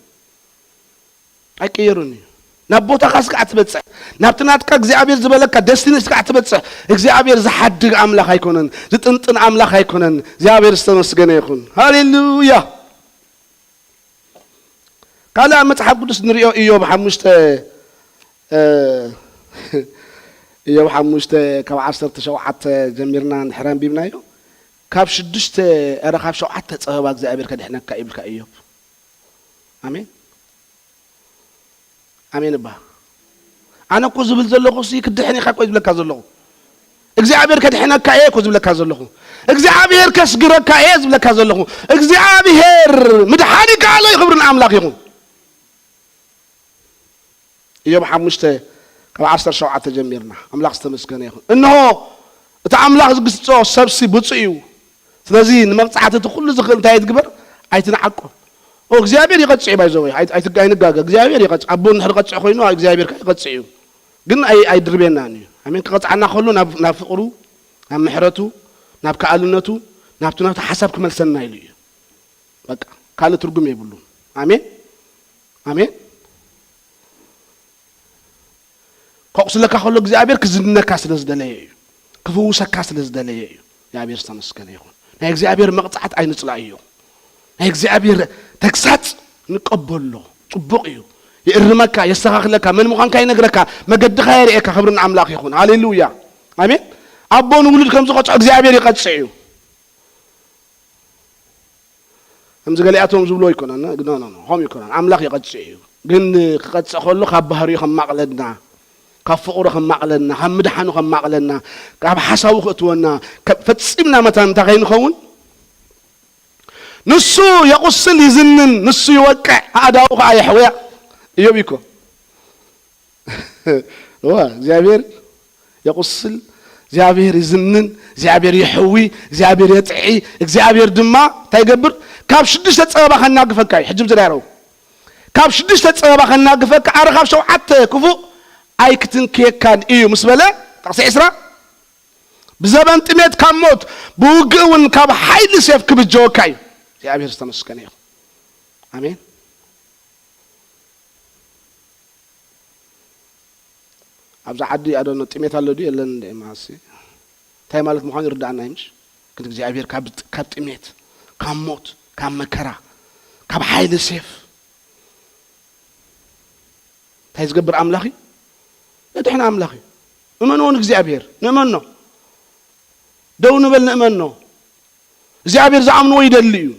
ኣይቅየርን እዩ። ናብ ቦታኻ እስካዕ ትበጽሕ፣ ናብቲ ናትካ እግዚኣብሔር ዝበለካ ደስቲኒ እስካዕ ትበጽሕ፣ እግዚኣብሔር ዝሓድግ ኣምላኽ ኣይኮነን፣ ዝጥንጥን ኣምላኽ ኣይኮነን። እግዚኣብሔር ዝተመስገነ ይኹን። ሃሌሉያ። ካልእ ኣብ መጽሓፍ ቅዱስ ንሪኦ፣ ኢዮብ ሓሙሽተ፣ እ፣ ኢዮብ ሓሙሽተ ካብ ዓሰርተ ሸውዓተ ጀሚርና እንድሕር ኣንቢብናዮ፣ ካብ ሽዱሽተ፣ ኧረ ካብ ሸውዓተ ጸበባ እግዚኣብሔር ከድሕነካ ይብልካ ኢዮብ። ኣሜን። ኣሜን እባ። ኣነ እኮ ዝብል ዘለኹ ሲ ክድሕን ኢኻ እኮ ዝብለካ ዘለኹ። እግዚኣብሔር ከድሕነካ እየ እኮ ዝብለካ ዘለኹ። እግዚኣብሔር ከስግረካ እየ ዝብለካ ዘለኹ። እግዚኣብሔር ምድሓን ይከኣሎ እዩ። ክብሪ ንኣምላኽ ይኹን። ኢዮብ ሓሙሽተ ካብ ዓሰርተ ሸውዓተ ጀሚርና። ኣምላኽ ዝተመስገነ ይኹን። እንሆ እቲ ኣምላኽ ዝግስጾ ሰብሲ ብፁዕ እዩ። ስለዚ ንመቕጻዕቲ እቲ ኩሉ ዝኽእል እንታይ ይትግበር? ኣይትንዓቆ። ኦ እግዚኣብሔር ይቐጽዕ እዩ። ባይዘወይ ኣይንጋገ። እግዚኣብሔር ይቐጽዕ። ኣቦ እንድሕር ቀጽዕ ኮይኑ እግዚኣብሔር ከኣ ይቐጽዕ እዩ። ግን ኣይ ኣይድርቤናን እዩ። ኣሜን። ክቐጽዓና ከሎ ናብ ናብ ፍቕሩ፣ ናብ ምሕረቱ፣ ናብ ከኣልነቱ፣ ናብቲ ናብቲ ሓሳብ ክመልሰና ኢሉ እዩ። በቃ ካልእ ትርጉም የብሉን። ኣሜን ኣሜን። ከቑስለካ ከሎ እግዚኣብሔር ክዝንነካ ስለ ዝደለየ እዩ። ክፍውሰካ ስለ ዝደለየ እዩ። እግዚኣብሔር ዝተመስገነ ይኹን። ናይ እግዚኣብሔር መቕጻዕት ኣይንጽላእዮ። ናይ እግዚኣብሔር ተግሳጽ ንቀበሎ። ጽቡቕ እዩ። የእርመካ፣ የስተኻኽለካ፣ መን ምዃንካ ይነግረካ፣ መገድኻ የርእየካ። ክብሪ ንኣምላኽ ይኹን። ሃሌሉያ ኣሜን። ኣቦ ንውሉድ ከም ዝቐጽዖ እግዚኣብሔር ይቐጽዕ እዩ። ከምዚ ገሊኣቶም ዝብሎ ኣይኮነን። ኖ ኖ ኖ፣ ከምኡ ኣይኮነን። ኣምላኽ ይቐጽዕ እዩ። ግን ክቐጽዕ ከሎ ካብ ባህሪኡ ከማቕለና፣ ካብ ፍቕሩ ከማቕለና፣ ካብ ምድሓኑ ከማቕለና፣ ካብ ሓሳቡ ከእትወና፣ ፈጺምና መታን እንታይ ከይንኸውን? ንሱ የቑስል ይዝንን፣ ንሱ ይወቅዕ ኣእዳዉ ኸኣ የሕውያ። እዮብ እኮ እዋ እግዚኣብሔር የቑስል፣ እግዚኣብሔር ይዝንን፣ እግዚኣብሔር የሕዊ፣ እግዚኣብሔር የጥዒ። እግዚኣብሔር ድማ እንታይ ይገብር? ካብ ሽዱሽተ ጸበባ ከናግፈካ እዩ። ሕጂ ብዝዳረው ካብ ሽዱሽተ ጸበባ ከናግፈካ፣ ኣረ ካብ ሸውዓተ ክፉእ ኣይክትንክየካን እዩ ምስ በለ፣ ጥቕሲ ዕስራ፣ ብዘበን ጥሜት ካብ ሞት፣ ብውግእ እውን ካብ ሓይሊ ሴፍ ክብጀወካ እዩ። እግዚኣብሔር ዝተመስገነ ይኹን። ኣሜን። ኣብዚ ዓዲ ኣዶኖ ጥሜት ኣሎ ድዩ የለን? እንደ ኤማሲ እንታይ ማለት ምዃኑ ይርዳእና ይምሽ። ግን እግዚኣብሔር ካብ ካብ ጥሜት፣ ካብ ሞት፣ ካብ መከራ፣ ካብ ሓይሊ ሴፍ እንታይ ዝገብር ኣምላኽ እዩ? ዘድሕን ኣምላኽ እዩ። እመንዎ ንእግዚኣብሔር፣ ንእመኖ። ደው ንበል፣ ንእመኖ። እግዚኣብሔር ዝኣምንዎ ይደሊ እዩ።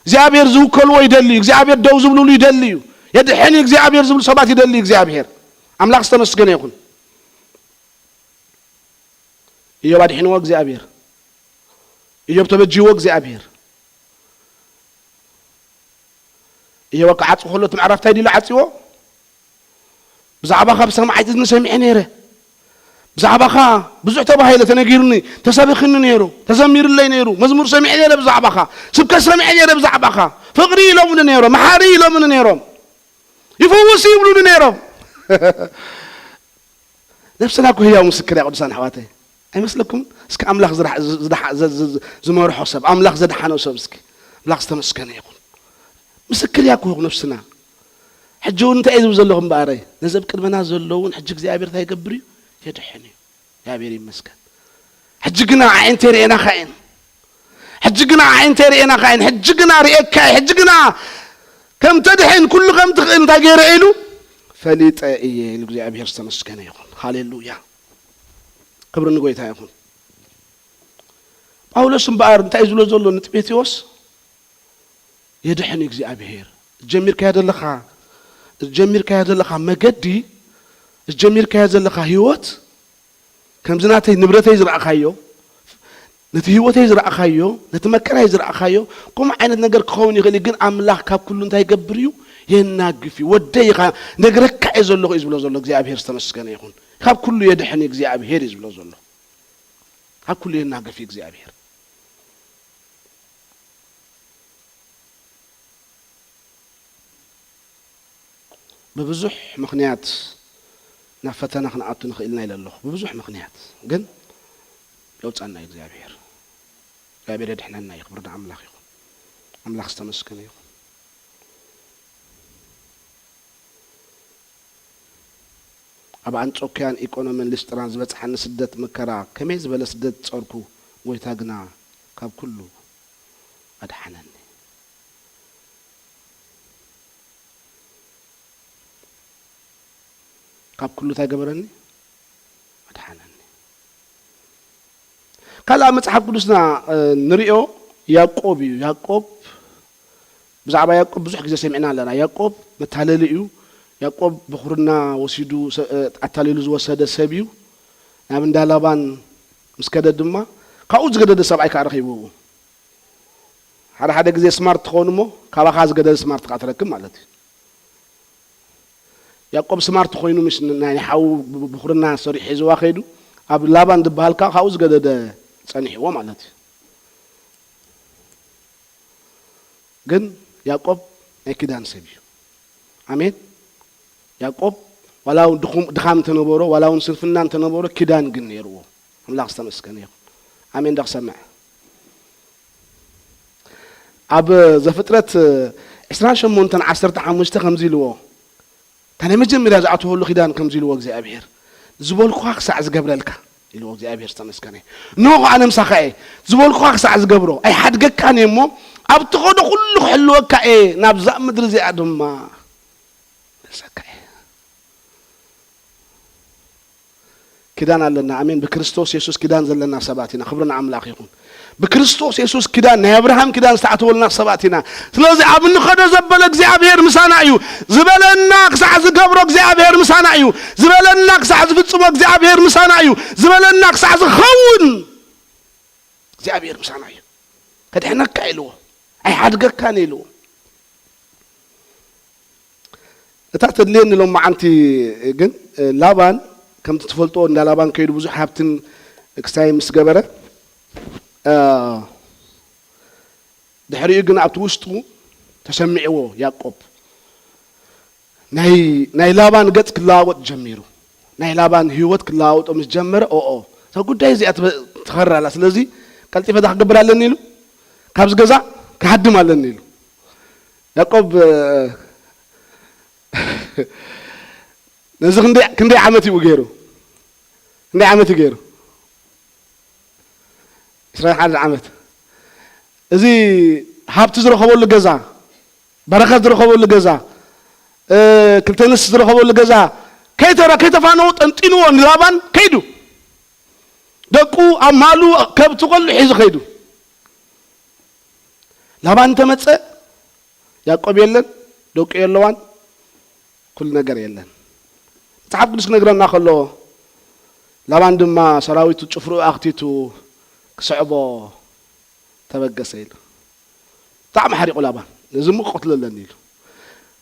እግዚኣብሔር ዝውከልዎ ይደሊ እዩ። እግዚኣብሔር ደው ዝብልሉ ይደሊ እዩ። የድሕን እዩ እግዚኣብሔር ዝብሉ ሰባት ይደሊ እዩ እግዚኣብሔር። ኣምላኽ ዝተመስገነ ይኹን። ኢዮብ ኣድሒንዎ እግዚኣብሔር። ኢዮብ ተበጅይዎ እግዚኣብሔር። ኢዮብ ክዓጽዎ ከሎ እቲ ምዕራፍ እንታይ ዲሉ ዓጽዎ? ብዛዕባኻ ብሰማዕቲ እዝኒ ሰሚዐ ነይረ። ብዛዕባኻ ብዙሕ ተባሂለ፣ ተነጊሩኒ፣ ተሰቢኽኒ ነይሩ፣ ተዘሚሩለይ ነይሩ፣ መዝሙር ሰሚዐ ነይረ ብዛዕባኻ፣ ስብከት ሰሚዐ ነይረ ብዛዕባኻ፣ ፍቕሪ ኢሎምኒ ነይሮም፣ መሓሪ ኢሎምኒ ነይሮም፣ ይፍውስ ይብሉኒ ነይሮም። ነብስና እኮ ህያው ምስክር እያ ቅዱሳን ኣሕዋተይ። ኣይመስለኩምን? እስኪ ኣምላኽ ዝራሕ- ዝድሓ- ዘ- ዘ- ዝመርሖ ሰብ፣ ኣምላኽ ዘድሓኖ ሰብ እስኪ ኣምላኽ ዝተመስገነ ይኹን። ምስክር እያ እኮ ነብስና። ሕጂ እውን እንታይ እዩ ዝብል ዘለኹ እምበኣረይ? ነዚ ኣብ ቅድመና ዘለውን ሕጂ እግዚኣብሔር እንታይ ይገብር እዩ? የድሕን እዩ። እግዚኣብሔር ይመስገን። ሕጂ ግና ኣዒንተይ ርእየናኻ እየን። ሕጂ ግና ኣዒንተይ ርእየናኻ እየን። ሕጂ ግና ርእየካ እየ። ሕጂ ግና ከም ተድሕን ኩሉ ከም ትኽእል እንታይ ገይረ ኢሉ? ፈሊጠ እየ ኢሉ እግዚኣብሔር ዝተመስገነ ይኹን። ሃሌሉያ። ክብሪ ንጎይታ ይኹን። ጳውሎስ እምበኣር እንታይ እዩ ዝብሎ ዘሎ ንጢሞቴዎስ? የድሕን እግዚኣብሔር። ጀሚርካዮ ዘለኻ ጀሚርካዮ ዘለኻ መገዲ፣ ጀሚርካዮ ዘለኻ ህይወት፣ ከምዚ ናተይ ንብረተይ ዝረኣኻዮ፣ ነቲ ህይወተይ ዝረኣኻዮ፣ ነቲ መከራይ ዝረኣኻዮ፣ ከምኡ ዓይነት ነገር ክኸውን ይኽእል እዩ። ግን ኣምላኽ ካብ ኩሉ እንታይ ይገብር እዩ? የናግፍ እዩ። ወደይ ኢኻ፣ ነግረካ እየ ዘለኹ እዩ ዝብሎ ዘሎ እግዚኣብሔር ዝተመስገነ ይኹን። ካብ ኩሉ የድሕን እግዚኣብሔር እዩ ዝብሎ ዘሎ። ካብ ኩሉ የናግፍ እዩ እግዚኣብሔር። ብብዙሕ ምኽንያት ናብ ፈተና ክንኣቱ ንኽእል ኢና ኢለ ኣለኹ። ብብዙሕ ምኽንያት ግን የውፀና እዩ እግዚኣብሔር። እግዚኣብሔር የድሕነና እዩ። ክብሪ ንኣምላኽ ይኹን። ኣምላኽ ዝተመስገነ ይኹን። ኣብ ኣንጾክያን ኢቆኖምን ሊስጥራን ዝበጽሓኒ ስደት መከራ ከመይ ዝበለ ስደት ጸርኩ፣ ጎይታ ግና ካብ ኩሉ ኣድሓነኒ። ካብ ኩሉ እንታይ ገበረኒ? ኣድሓነኒ። ካልእ ኣብ መጽሓፍ ቅዱስና ንሪኦ ያዕቆብ እዩ። ያዕቆብ፣ ብዛዕባ ያዕቆብ ብዙሕ ግዜ ሰሚዕና ኣለና። ያዕቆብ መታለሊ እዩ። ያዕቆብ ብኹርና ወሲዱ ኣታሊሉ ዝወሰደ ሰብ እዩ። ናብ እንዳ ላባን ምስ ከደ ድማ ካብኡ ዝገደደ ሰብኣይ ከዓ ረኺብዎ። ሓደ ሓደ ግዜ ስማርት ትኸውን እሞ ካባኻ ዝገደደ ስማርት ከዓ ትረክብ ማለት እዩ። ያዕቆብ ስማርት ኮይኑ ምስ ናይ ሓዉ ብኹርና ሰሪሑ ሒዝዋ ከይዱ፣ ኣብ ላባን ዝበሃል ከዓ ካብኡ ዝገደደ ጸኒሕዎ ማለት እዩ። ግን ያዕቆብ ናይ ኪዳን ሰብ እዩ። ኣሜን። ያዕቆብ ዋላ እውን ድኹም ድኻም እንተነበሮ፣ ዋላ እውን ስንፍና እንተነበሮ፣ ኪዳን ግን ነይርዎ። ኣምላኽ ዝተመስገነ ይኹን። ኣሜን። ዶ ክሰምዕ? ኣብ ዘፍጥረት ዕስራን ሸሞንተን ዓሰርተ ሓሙሽተ ከምዚ ኢልዎ፣ እታ ናይ መጀመርያ ዝኣተወሉ ኪዳን ከምዚ ኢልዎ እግዚኣብሔር፣ ዝበልኩኻ ክሳዕ ዝገብረልካ ኢልዎ እግዚኣብሔር ዝተመስገነ። እንሆ ኣነ ምሳኻ እየ፣ ዝበልኩኻ ክሳዕ ዝገብሮ ኣይሓድገካን እየ እሞ፣ ኣብ ትኸዶ ኩሉ ክሕልወካ እየ፣ ናብዛ ምድሪ እዚኣ ድማ መልሰካ እየ። ኪዳን ኣለና። ኣሜን። ብክርስቶስ የሱስ ኪዳን ዘለና ሰባት ኢና። ክብሪ ንኣምላኽ ይኹን። ብክርስቶስ የሱስ ኪዳን፣ ናይ ኣብርሃም ኪዳን ዝተኣተወልና ሰባት ኢና። ስለዚ ኣብ እንኸዶ ዘበለ እግዚኣብሔር ምሳና እዩ። ዝበለና ክሳዕ ዝገብሮ እግዚኣብሔር ምሳና እዩ። ዝበለና ክሳዕ ዝፍጽሞ እግዚኣብሔር ምሳና እዩ። ዝበለና ክሳዕ ዝኸውን እግዚኣብሔር ምሳና እዩ። ከድሕነካ ኢልዎ፣ ኣይሓድገካን ኢልዎ። እታ ተድልየኒ ሎመዓንቲ ግን፣ ላባን ከምቲ ትፈልጦ እንዳ ላባን ከይዱ ብዙሕ ሃብትን ክስታይ ምስ ገበረ፣ ድሕሪኡ ግን ኣብቲ ውሽጡ ተሰሚዕዎ ያዕቆብ ናይ ናይ ላባን ገጽ ክለዋወጥ ጀሚሩ። ናይ ላባን ህይወት ክለዋወጦ ምስ ጀመረ፣ ኦኦ፣ እዛ ጉዳይ እዚኣ ትኸርር ኣላ፣ ስለዚ ቀልጢፈ እዛ ክገብር ኣለኒ ኢሉ፣ ካብዚ ገዛ ክሃድም ኣለኒ ኢሉ። ያዕቆብ ነዚ ክንደይ ዓመት እዩ ገይሩ? ክንደይ ዓመት እዩ ገይሩ? ዕስራን ሓደን ዓመት። እዚ ሃብቲ ዝረኸበሉ ገዛ፣ በረኸት ዝረኸበሉ ገዛ፣ ክልተ ኣንስቲ ዝረኸበሉ ገዛ ከይተፋነዎ ጠንጢንዎ ንላባን ከይዱ። ደቁ ኣብ ማሉ ከብቲ ቆልዑ ሒዙ ከይዱ። ላባን እንተመጸ ያዕቆብ የለን፣ ደቁ የለዋን፣ ኩሉ ነገር የለን። መጽሓፍ ቅዱስ ክነግረና ከሎ ላባን ድማ ሰራዊቱ ጭፍርኡ ኣኽቲቱ ክስዕቦ ተበገሰ ኢሉ። ብጣዕሚ ሓሪቑ ላባን፣ ነዚ እሞ ክቐትሎ ኣለኒ ኢሉ።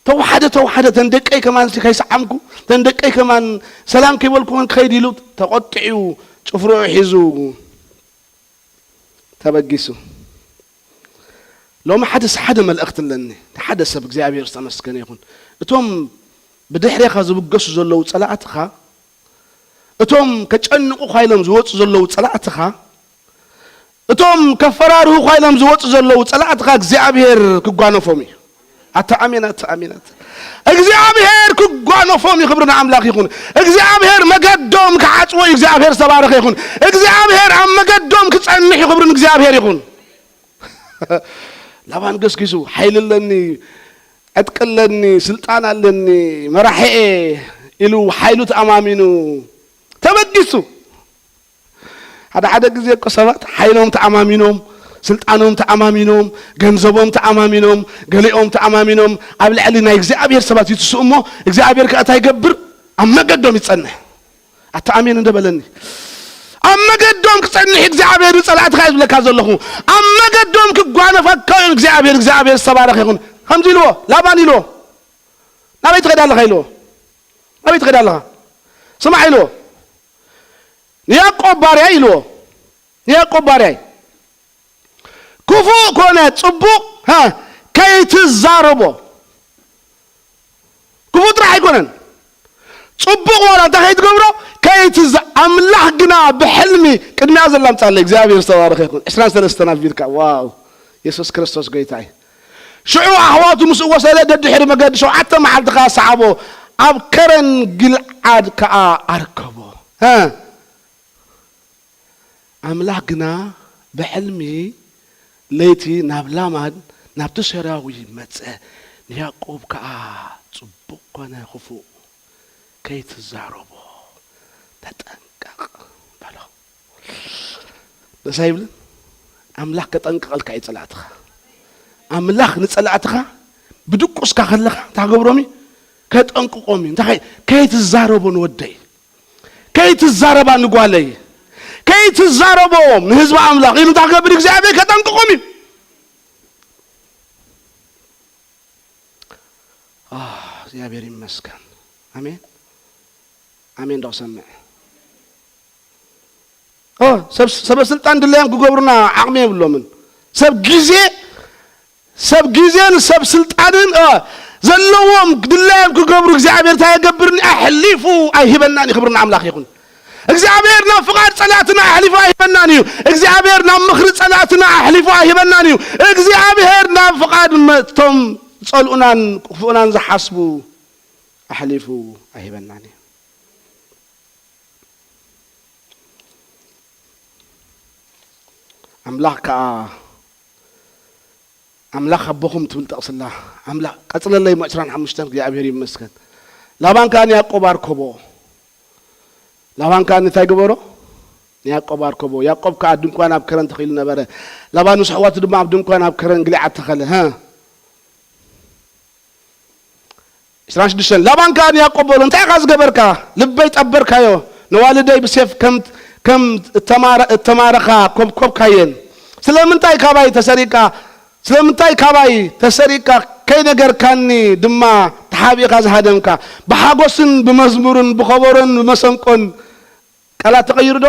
ተዋሓደ ተዋሓደ፣ ተን ደቀይ ከማን ከይሰዓምኩ፣ ተን ደቀይ ከማን ሰላም ከይበልኩ ክኸይድ ኢሉ ተቖጢዑ ጭፍርኡ ሒዙ ተበጊሱ። ሎሚ ሓደስ ሓደ መልእኽቲ ኣለኒ። ሓደ ሰብ እግዚኣብሔር ዝተመስገነ ይኹን። እቶም ብድሕሬኻ ዝብገሱ ዘለዉ ጸላእትኻ፣ እቶም ከጨንቑኻ ኢሎም ዝወጹ ዘለዉ ጸላእትኻ፣ እቶም ከፈራርሁኻ ኢሎም ዝወጹ ዘለዉ ጸላእትኻ እግዚኣብሔር ክጓነፎም እዩ። ኣታ ኣሜን፣ ኣታ ኣሜን፣ ኣታ እግዚኣብሔር ክጓነፎም እዩ። ክብሪ ንኣምላኽ ይኹን። እግዚኣብሔር መገዶም ክዓጽዎ እዩ። እግዚኣብሔር ዝተባረኸ ይኹን። እግዚኣብሔር ኣብ መገዶም ክጸንሕ እዩ። ክብሪ ንእግዚኣብሔር ይኹን። ላባን ገስጊሱ ሓይሊ ኣለኒ፣ ዕጥቂ ኣለኒ፣ ስልጣን ኣለኒ፣ መራሒ እየ ኢሉ ሓይሉ ተኣማሚኑ ተበጊሱ። ሓደ ሓደ ግዜ እኮ ሰባት ሓይሎም ተኣማሚኖም፣ ስልጣኖም ተኣማሚኖም፣ ገንዘቦም ተኣማሚኖም፣ ገሊኦም ተኣማሚኖም ኣብ ልዕሊ ናይ እግዚኣብሔር ሰባት ይትስኡ እሞ እግዚኣብሔር ከኣ እንታይ ይገብር? ኣብ መገዶም ይጸንሕ። ኣታ ኣሜን እንደ በለኒ። ኣብ መገዶም ክጸንሕ እግዚኣብሔር ንጸላእትኻ እዩ ዝብለካ ዘለኹ። ኣብ መገዶም ክጓነፈካ እዩ እግዚኣብሔር። እግዚኣብሔር ዝተባረኸ ይኹን። ከምዚ ኢልዎ፣ ላባን ኢልዎ፣ ናበይ ትኸይድ ኣለኻ ኢልዎ። ናበይ ትኸይድ ኣለኻ? ስማዕ ኢልዎ። ንያዕቆብ ባርያይ ኢልዎ። ንያዕቆብ ባርያይ ክፉእ ኮነ ጽቡቕ፣ ሃ፣ ከይትዛረቦ። ክፉእ ጥራሕ ኣይኮነን። ጽቡቕ ዋላ እንታይ ከይትገብሮ፣ ከይትዝ-፣ ኣምላኽ ግና ብሕልሚ፣ ቅድሚያ ዘላ ኣምጻለይ፣ እግዚኣብሔር ዝተባረኸ ይኹን። ዕስራን ሰለስተን ኣቢልካ፣ ዋው፣ የሱስ ክርስቶስ ጎይታ እዩ። ሽዑ ኣሕዋቱ ምስኡ ወሰደ፣ ደድሕሪ መገዲ ሸውዓተ መዓልቲ ከኣ ሰዓቦ፣ ኣብ ከረን ግልዓድ ከኣ ኣርከቦ። እ። ኣምላኽ ግና ብሕልሚ ለይቲ ናብ ላማን ናብቲ ሶርያዊ መጸ፣ ንያዕቆብ ከኣ ጽቡቕ ኮነ ክፉእ ከይትዛረቦ ተጠንቀቕ በሎ። ደስ ኣይብልን? ኣምላኽ ከጠንቅቐልካ እዩ ጸላእትኻ። ኣምላኽ ንጸላእትኻ ብድቁስካ ከለኻ እንታይ ክገብሮም እዩ? ከጠንቅቖም እዩ። እንታይ ከይ-፣ ከይትዛረቦ ንወደይ፣ ከይትዛረባ ንጓለይ፣ ከይትዛረቦም ንህዝቢ ኣምላኽ ኢሉ እንታይ ክገብር? እግዚኣብሔር ከጠንቅቖም እዩ። ኣህ፣ እግዚኣብሔር ይመስገን። ኣሜን፣ ኣሜን። ዶ ክሰምዕ? ኦ፣ ሰብ፣ ሰበ ስልጣን ድላዮም ክገብሩና ዓቕሚ የብሎምን። ሰብ ግዜ፣ ሰብ ግዜን ሰብ ስልጣንን፣ ኦ፣ ዘለዎም ድላዮም ክገብሩ እግዚኣብሔር እንታይ የገብርን? ኣሕሊፉ ኣይህበናን እዩ። ክብሪ ንኣምላኽ ይኹን። እግዚኣብሔር ናብ ፍቓድ ጸላእትና ኣሕሊፉ ኣይህበናን እዩ። እግዚኣብሔር ናብ ምኽሪ ጸላእትና ኣሕሊፉ ኣይህበናን እዩ። እግዚኣብሔር ናብ ፍቓድ መ-፣ እቶም ዝጸልኡናን ክፉእናን ዝሓስቡ ኣሕሊፉ ኣይህበናን እዩ። ኣምላኽ ከኣ፣ ኣምላኽ ኣቦኹም ትብል ጥቕስላ፣ ኣምላኽ፣ ቀጽለለይ እሞ ዕስራን ሓሙሽተን፣ እግዚኣብሔር ይመስገን። ላባን ከኣ ንያዕቆብ ኣርከቦ። ላባን ከኣ እንታይ ገበሮ? ንያዕቆብ ኣርከቦ። ያዕቆብ ከኣ ድንኳን ኣብ ከረን ተኺሉ ነበረ። ላባን ምስ ኣሕዋቱ ድማ ኣብ ድንኳን ኣብ ከረን ግልዓድ ተኸለ። ሀ። ዕስራን ሽዱሽተን፣ ላባን ከኣ ንያዕቆብ በሎ፣ "እንታይ ኢኻ ዝገበርካ? ልበይ ጠበርካዮ፣ ነዋልደይ ብሴፍ ከም፣ ከም እተማረ-፣ እተማረኻ ኮብኮብካየን። ስለምንታይ ካባይ ተሰሪቕካ? ስለምንታይ ካባይ ተሰሪቕካ ከይነገርካኒ ድማ ተሓቢእካ ዝሃደምካ? ብሓጎስን ብመዝሙርን ብኸበሮን ብመሰንቆን" ቃላት ተቐይሩ ዶ?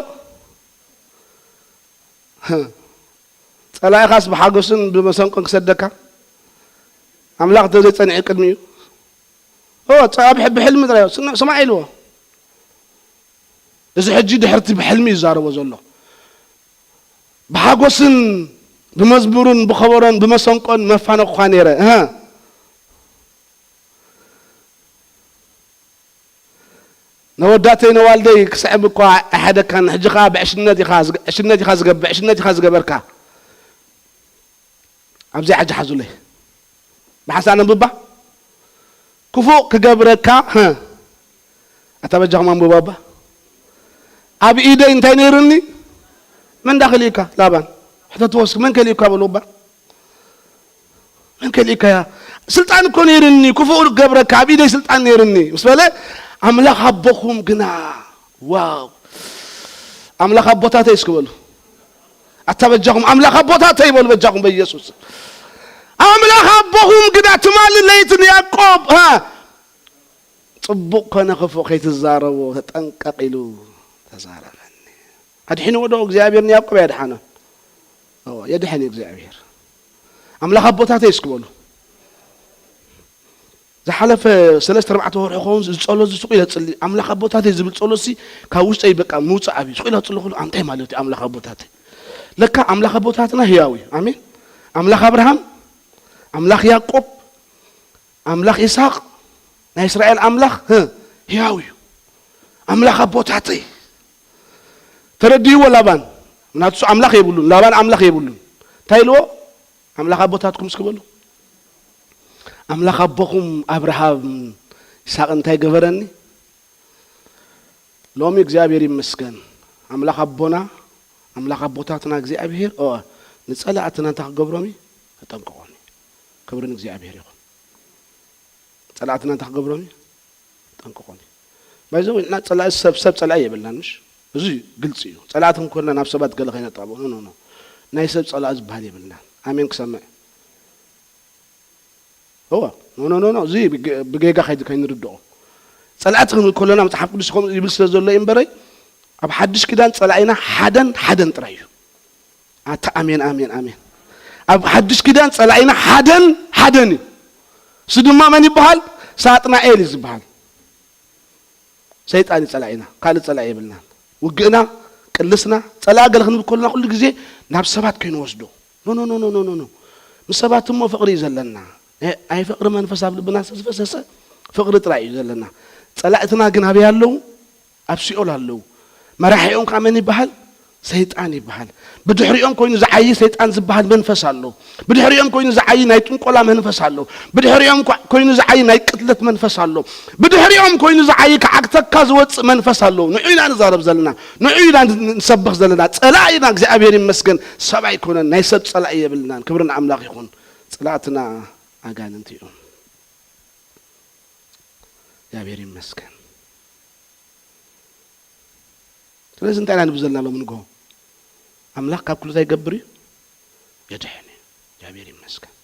ጸላኢኻስ ብሓጎስን ብመሰንቆን ክሰደካ? ኣምላኽ እንተዘይጸኒዑ ቅድሚኡ? ኦ፣ ጸ-፣ ኣብ ሕ-፣ ብሕልሚ ጥራይ ስም-፣ ስማዕ ኢልዎ። እዚ ሕጂ ድሕርቲ ብሕልሚ እዩ ዝዛረቦ ዘሎ። ብሓጎስን ብመዝሙርን ብኸበሮን ብመሰንቆን መፋነኹኻ ነይረ። እህ። ነወዳተይ ነዋልደይ ክስዕብ እኳ ኣይሓደካን፣ ሕጂ ኸኣ ብዕሽነት ኢኻ ዝገ-፣ ዕሽነት ኢኻ ዝገብ-፣ ዕሽነት ኢኻ ዝገበርካ። ኣብዚኣ ሕጂ ሓዙለይ። ብሓንሳእ ነንብባ። ክፉእ ክገብረካ፣ ሀ፣ ኣታ በጃኹም ኣንብባ እባ። ኣብ ኢደይ እንታይ ነይሩኒ? መን ዳ ከሊኡካ? ላባን። ሕተትዎ እስኪ፣ መን ከሊኡካ በልዎ እባ። መን ከሊኡካያ? ስልጣን እኮ ነይርኒ፣ ክፉእ ገብረካ፣ ኣብ ኢደይ ስልጣን ነይርኒ ምስ በለ፣ ኣምላኽ ኣቦኹም ግና፣ ዋው፣ ኣምላኽ ኣቦታተይ እስኪ በሉ። ኣታ በጃኹም ኣምላኽ ኣቦታተይ በሉ፣ በጃኹም በኢየሱስ። ኣምላኽ ኣቦኹም ግና ትማሊ ለይቲ ንያዕቆብ፣ ሃ፣ ጽቡቕ ኮነ ክፉእ ከይትዛረቦ ተጠንቀቕ ኢሉ ተዛረበኒ። ኣድሒንዎ ዶ እግዚኣብሔር ንያዕቆብ? ኣየድሓኖን። እዎ፣ የድሕን እዩ እግዚኣብሔር። ኣምላኽ ኣቦታተይ እስኪ በሉ። ዝሓለፈ ሰለስተ ኣርባዕተ ወርሒ ክኸውን እዚ ጸሎት እዚ ስቕ ኢለ እጽሊ። ኣምላኽ ኣቦታተይ ዝብል ጸሎት ሲ ካብ ውሽጠይ በቃ ምውጻእ ኣብዩ። ስቕ ኢለ እጽሊ ኩሉ ኣንታይ ማለት እዩ ኣምላኽ ኣቦታተይ? ለካ ኣምላኽ ኣቦታትና ህያው እዩ። ኣሜን። ኣምላኽ ኣብርሃም፣ ኣምላኽ ያዕቆብ፣ ኣምላኽ ይስሐቅ፣ ናይ እስራኤል ኣምላኽ፣ ህ፣ ህያው እዩ። ኣምላኽ ኣቦታተይ። ተረድእዎ ላባን። ምክንያቱ እሱ ኣምላኽ የብሉን፣ ላባን ኣምላኽ የብሉን። እንታይ ኢልዎ? ኣምላኽ ኣቦታትኩም እስኪ በሉ። ኣምላኽ ኣቦኹም ኣብርሃም ይስሐቅ እንታይ ገበረኒ? ሎሚ እግዚኣብሔር ይመስገን። ኣምላኽ ኣቦና፣ ኣምላኽ ኣቦታትና እግዚኣብሔር፣ ኦ፣ ንጸላእትና እንታይ ክገብሮም እዩ? ከጠንቅቖም እዩ። ክብሪ ንእግዚኣብሔር ይኹን። ጸላእትና እንታይ ክገብሮም እዩ? ጠንቅቖም እዩ። ባይዘው ንሕና ጸላኢ ሰብ፣ ሰብ ጸላኢ የብልናን፣ ምሽ? እዚ ግልጺ እዩ። ጸላእቲ ክንኮንና ናብ ሰባት ገለ ከይነጣብቕ፣ ኖ፣ ኖ፣ ኖ። ናይ ሰብ ጸላኢ ዝበሃል የብልናን። ኣሜን ክሰምዕ። እወ፣ ኖ፣ ኖ፣ ኖ፣ ኖ። እዚ ብገ-፣ ብጌጋ ከይድ-፣ ከይንርድኦ። ጸላእቲ ክንብል ከለና መጽሓፍ ቅዱስ ከምኡ ይብል ስለ ዘሎ እዩ እምበረይ፣ ኣብ ሓድሽ ኪዳን ጸላኢና ሓደን ሓደን ጥራይ እዩ። ኣታ ኣሜን፣ ኣሜን፣ ኣሜን። ኣብ ሓድሽ ኪዳን ጸላኢና ሓደን ሓደን እዩ። እሱ ድማ መን ይበሃል? ሳጥናኤል እዩ ዝበሃል። ሰይጣን እዩ ጸላኢና፣ ካልእ ጸላኢ የብልናን። ውግእና፣ ቅልስና፣ ጸላኢ ገለ ክንብል ከለና ኩሉ ግዜ ናብ ሰባት ከይንወስዶ። ኖ፣ ኖ፣ ኖ፣ ኖ፣ ኖ፣ ኖ፣ ኖ። ምስ ሰባት እሞ ፍቕሪ እዩ ዘለና። ናይ፣ ናይ ፍቕሪ መንፈስ ኣብ ልብና ስለ ዝፈሰሰ ፍቕሪ ጥራይ እዩ ዘለና። ጸላእትና ግን ኣበይ ኣለዉ? ኣብ ሲኦል ኣለዉ። መራሒኦም ከኣ መን ይበሃል? ሰይጣን ይበሃል። ብድሕሪኦም ኮይኑ ዝዓዪ ሰይጣን ዝበሃል መንፈስ ኣሎ። ብድሕሪኦም ኮይኑ ዝዓዪ ናይ ጥንቆላ መንፈስ ኣሎ። ብድሕሪኦም ኮ-፣ ኮይኑ ዝዓዪ ናይ ቅትለት መንፈስ ኣሎ። ብድሕሪኦም ኮይኑ ዝዓዪ ክዓግተካ ዝወጽእ መንፈስ ኣሎ። ንዑ ኢና ንዛረብ ዘለና። ንዑ ኢና ን-፣ ንሰብኽ ዘለና። ጸላኢና እግዚኣብሔር ይመስገን ሰብ ኣይኮነን። ናይ ሰብ ጸላኢ የብልናን። ክብሪ ንኣምላኽ ይኹን። ጸላእትና ኣጋንንቲ እዮም። እግዚኣብሔር ይመስገን። ስለዚ እንታይ ኢና ንብል ዘለና ሎሚ ንግሆ? ኣምላኽ ካብ ኩሉ እንታይ ይገብር እዩ? የድሕን እዩ። እግዚኣብሔር ይመስገን።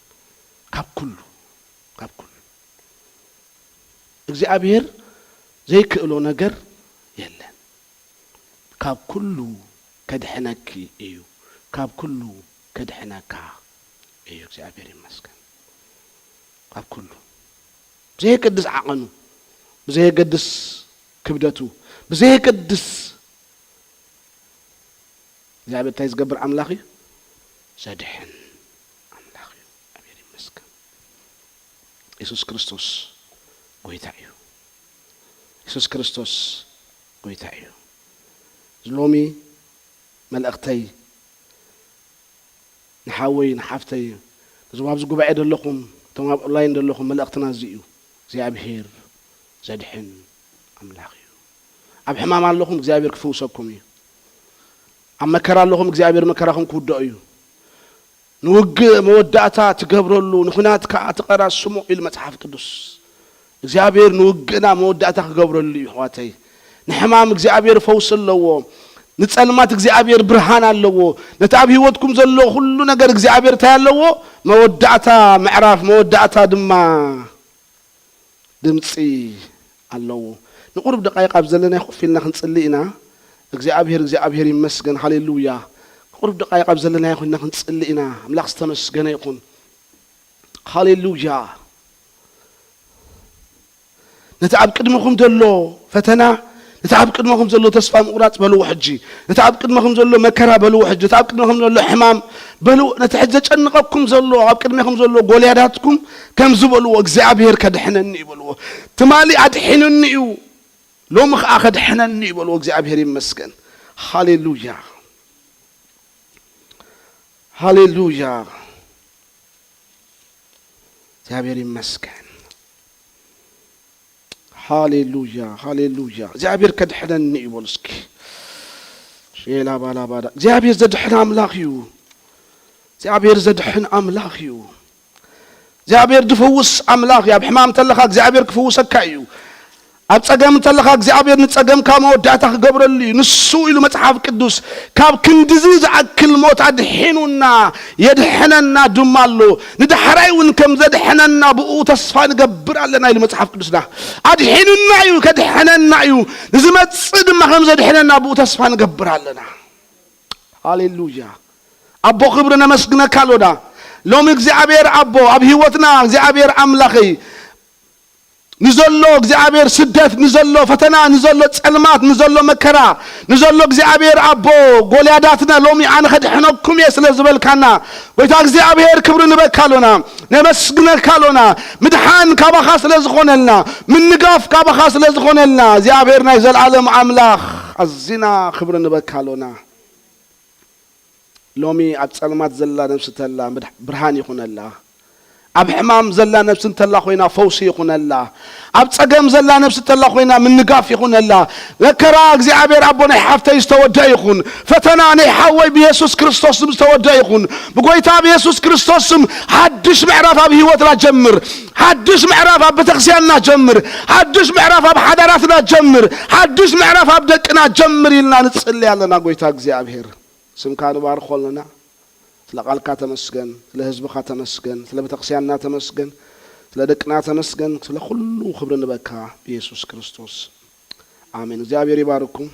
ካብ ኩሉ፣ ካብ ኩሉ። እግዚኣብሔር ዘይክእሎ ነገር የለን። ካብ ኩሉ ከድሕነኪ እዩ። ካብ ኩሉ ከድሕነካ እዩ። እግዚኣብሔር ይመስገን። ካብ ኩሉ። ብዘየገድስ ዓቐኑ፣ ብዘየገድስ ክብደቱ፣ ብዘየገድስ እግዚኣብሔር እንታይ ዝገብር ኣምላኽ እዩ? ዘድሕን ኣምላኽ እዩ። እግዚኣብሔር ይመስገን። የሱስ ክርስቶስ ጎይታ እዩ። የሱስ ክርስቶስ ጎይታ እዩ። እዚ ሎሚ መልእኽተይ ንሓወይ፣ ንሓፍተይ፣ ነዞም ኣብዚ ጉባኤ ዘለኹም፣ እቶም ኣብ ኦንላይን ዘለኹም፣ መልእኽትና እዚ እዩ። እግዚኣብሔር ዘድሕን ኣምላኽ እዩ። ኣብ ሕማም ኣለኹም፣ እግዚኣብሔር ክፍውሰኩም እዩ። ኣብ መከራ ኣለኹም፣ እግዚኣብሔር መከራኹም ክውድኦ እዩ። ንውግእ መወዳእታ ትገብረሉ፣ ንኹናት ከኣ ትቐራስሞ ኢሉ መጽሓፍ ቅዱስ። እግዚኣብሔር ንውግእና መወዳእታ ክገብረሉ እዩ፣ ኣሕዋተይ። ንሕማም እግዚኣብሔር ፈውሲ ኣለዎ። ንጸልማት እግዚኣብሔር ብርሃን ኣለዎ። ነቲ ኣብ ህይወትኩም ዘሎ ኩሉ ነገር እግዚኣብሔር እንታይ ኣለዎ? መወዳእታ ምዕራፍ፣ መወዳእታ ድማ ድምጺ ኣለዎ። ንቁሩብ ደቃይቕ ኣብ ዘለናዮ ኮፍ ኢልና ክንጽሊ ኢና። እግዚኣብሔር፣ እግዚኣብሔር ይመስገን። ሃሌሉያ። ንቁሩብ ደቃይቕ ኣብ ዘለናዮ ኮይንና ክንጽሊ ኢና። ኣምላኽ ዝተመስገነ ይኹን። ሃሌሉያ። ነቲ ኣብ ቅድመኹም ዘሎ ፈተና፣ ነቲ ኣብ ቅድመኹም ዘሎ ተስፋ ምቑራጽ በልዎ ሕጂ። ነቲ ኣብ ቅድመኹም ዘሎ መከራ በልዎ ሕጂ። ነቲ ኣብ ቅድመኹም ዘሎ ሕማም በልዎ። ነቲ ሕጂ ዘጨንቐኩም ዘሎ፣ ኣብ ቅድሜኹም ዘሎ ጎልያዳትኩም ከምዚ በልዎ፣ እግዚኣብሔር ከድሕነኒ እዩ በልዎ። ትማሊ ኣድሒኑኒ እዩ፣ ሎሚ ኸኣ ከድሕነኒ እዩ በልዎ። እግዚኣብሔር ይመስገን። ሃሌሉያ። ሃሌሉያ። እግዚኣብሔር ይመስገን። ሃሌሉያ፣ ሃሌሉያ። እግዚኣብሔር ከድሕነኒ እዩ በሉ እስኪ። ሼላ ባላ ባዳ። እግዚኣብሔር ዘድሕን ኣምላኽ እዩ። እግዚኣብሔር ዘድሕን ኣምላኽ እዩ። እግዚኣብሔር ዝፍውስ ኣምላኽ እዩ። ኣብ ሕማም እንተለኻ እግዚኣብሔር ክፍውሰካ እዩ። ኣብ ጸገም እንተለኻ እግዚኣብሔር ንጸገምካ መወዳእታ ክገብረሉ እዩ። ንሱ ኢሉ መጽሓፍ ቅዱስ ካብ ክንድዚ ዝኣክል ሞት ኣድሒኑና የድሕነና ድማ ኣሎ። ንዳሕራይ እውን ከም ዘድሕነና ብኡ ተስፋ ንገብር ኣለና ኢሉ መጽሓፍ ቅዱስና። ኣድሒኑና እዩ፣ ከድሕነና እዩ። ንዝመጽእ ድማ ከም ዘድሕነና ብኡ ተስፋ ንገብር ኣለና። ሃሌሉያ። ኣቦ ክብሪ ነመስግነካ ኣሎና። ሎሚ እግዚኣብሔር ኣቦ ኣብ ህይወትና እግዚኣብሔር ኣምላኸይ ንዘሎ እግዚኣብሔር ስደት፣ ንዘሎ ፈተና፣ ንዘሎ ጸልማት፣ ንዘሎ መከራ፣ ንዘሎ እግዚኣብሔር ኣቦ ጎልያዳትና ሎሚ ኣነ ከድሕነኩም እየ ስለ ዝበልካና፣ ጎይታ እግዚኣብሔር ክብሪ ንበካ ኣሎና፣ ነመስግነካ ኣሎና። ምድሓን ካባኻ ስለ ዝኾነልና፣ ምንጋፍ ካባኻ ስለ ዝኾነልና፣ እግዚኣብሔር ናይ ዘለኣለም ኣምላኽ ኣዚና ክብሪ ንበካ ኣሎና። ሎሚ ኣብ ጸልማት ዘላ ነብሲ ተላ ምድሕ-፣ ብርሃን ይኹነላ። ኣብ ሕማም ዘላ ነብሲ እንተላ ኮይና ፈውሲ ይኹነላ። ኣብ ጸገም ዘላ ነብሲ እንተላ ኮይና ምንጋፍ ይኹነላ። መከራ እግዚኣብሔር ኣቦ ናይ ሓፍተይ ዝተወድአ ይኹን። ፈተና ናይ ሓወይ ብየሱስ ክርስቶስ ስም ዝተወድአ ይኹን። ብጎይታ ብየሱስ ክርስቶስ ስም ሓድሽ ምዕራፍ ኣብ ህይወትና ጀምር። ሓድሽ ምዕራፍ ኣብ ቤተክርስቲያንና ጀምር። ሓድሽ ምዕራፍ ኣብ ሓዳራትና ጀምር። ሓድሽ ምዕራፍ ኣብ ደቅና ጀምር ኢልና ንጽሊ ኣለና ጎይታ እግዚኣብሔር። ስምካ ንባርኾ ኣለና። ስለ ቃልካ ተመስገን፣ ስለ ህዝብኻ ተመስገን፣ ስለ ቤተክርስቲያንና ተመስገን፣ ስለ ደቅና ተመስገን፣ ስለ ኩሉ ክብሪ ንበካ ብየሱስ ክርስቶስ። ኣሜን። እግዚኣብሔር ይባርኩም።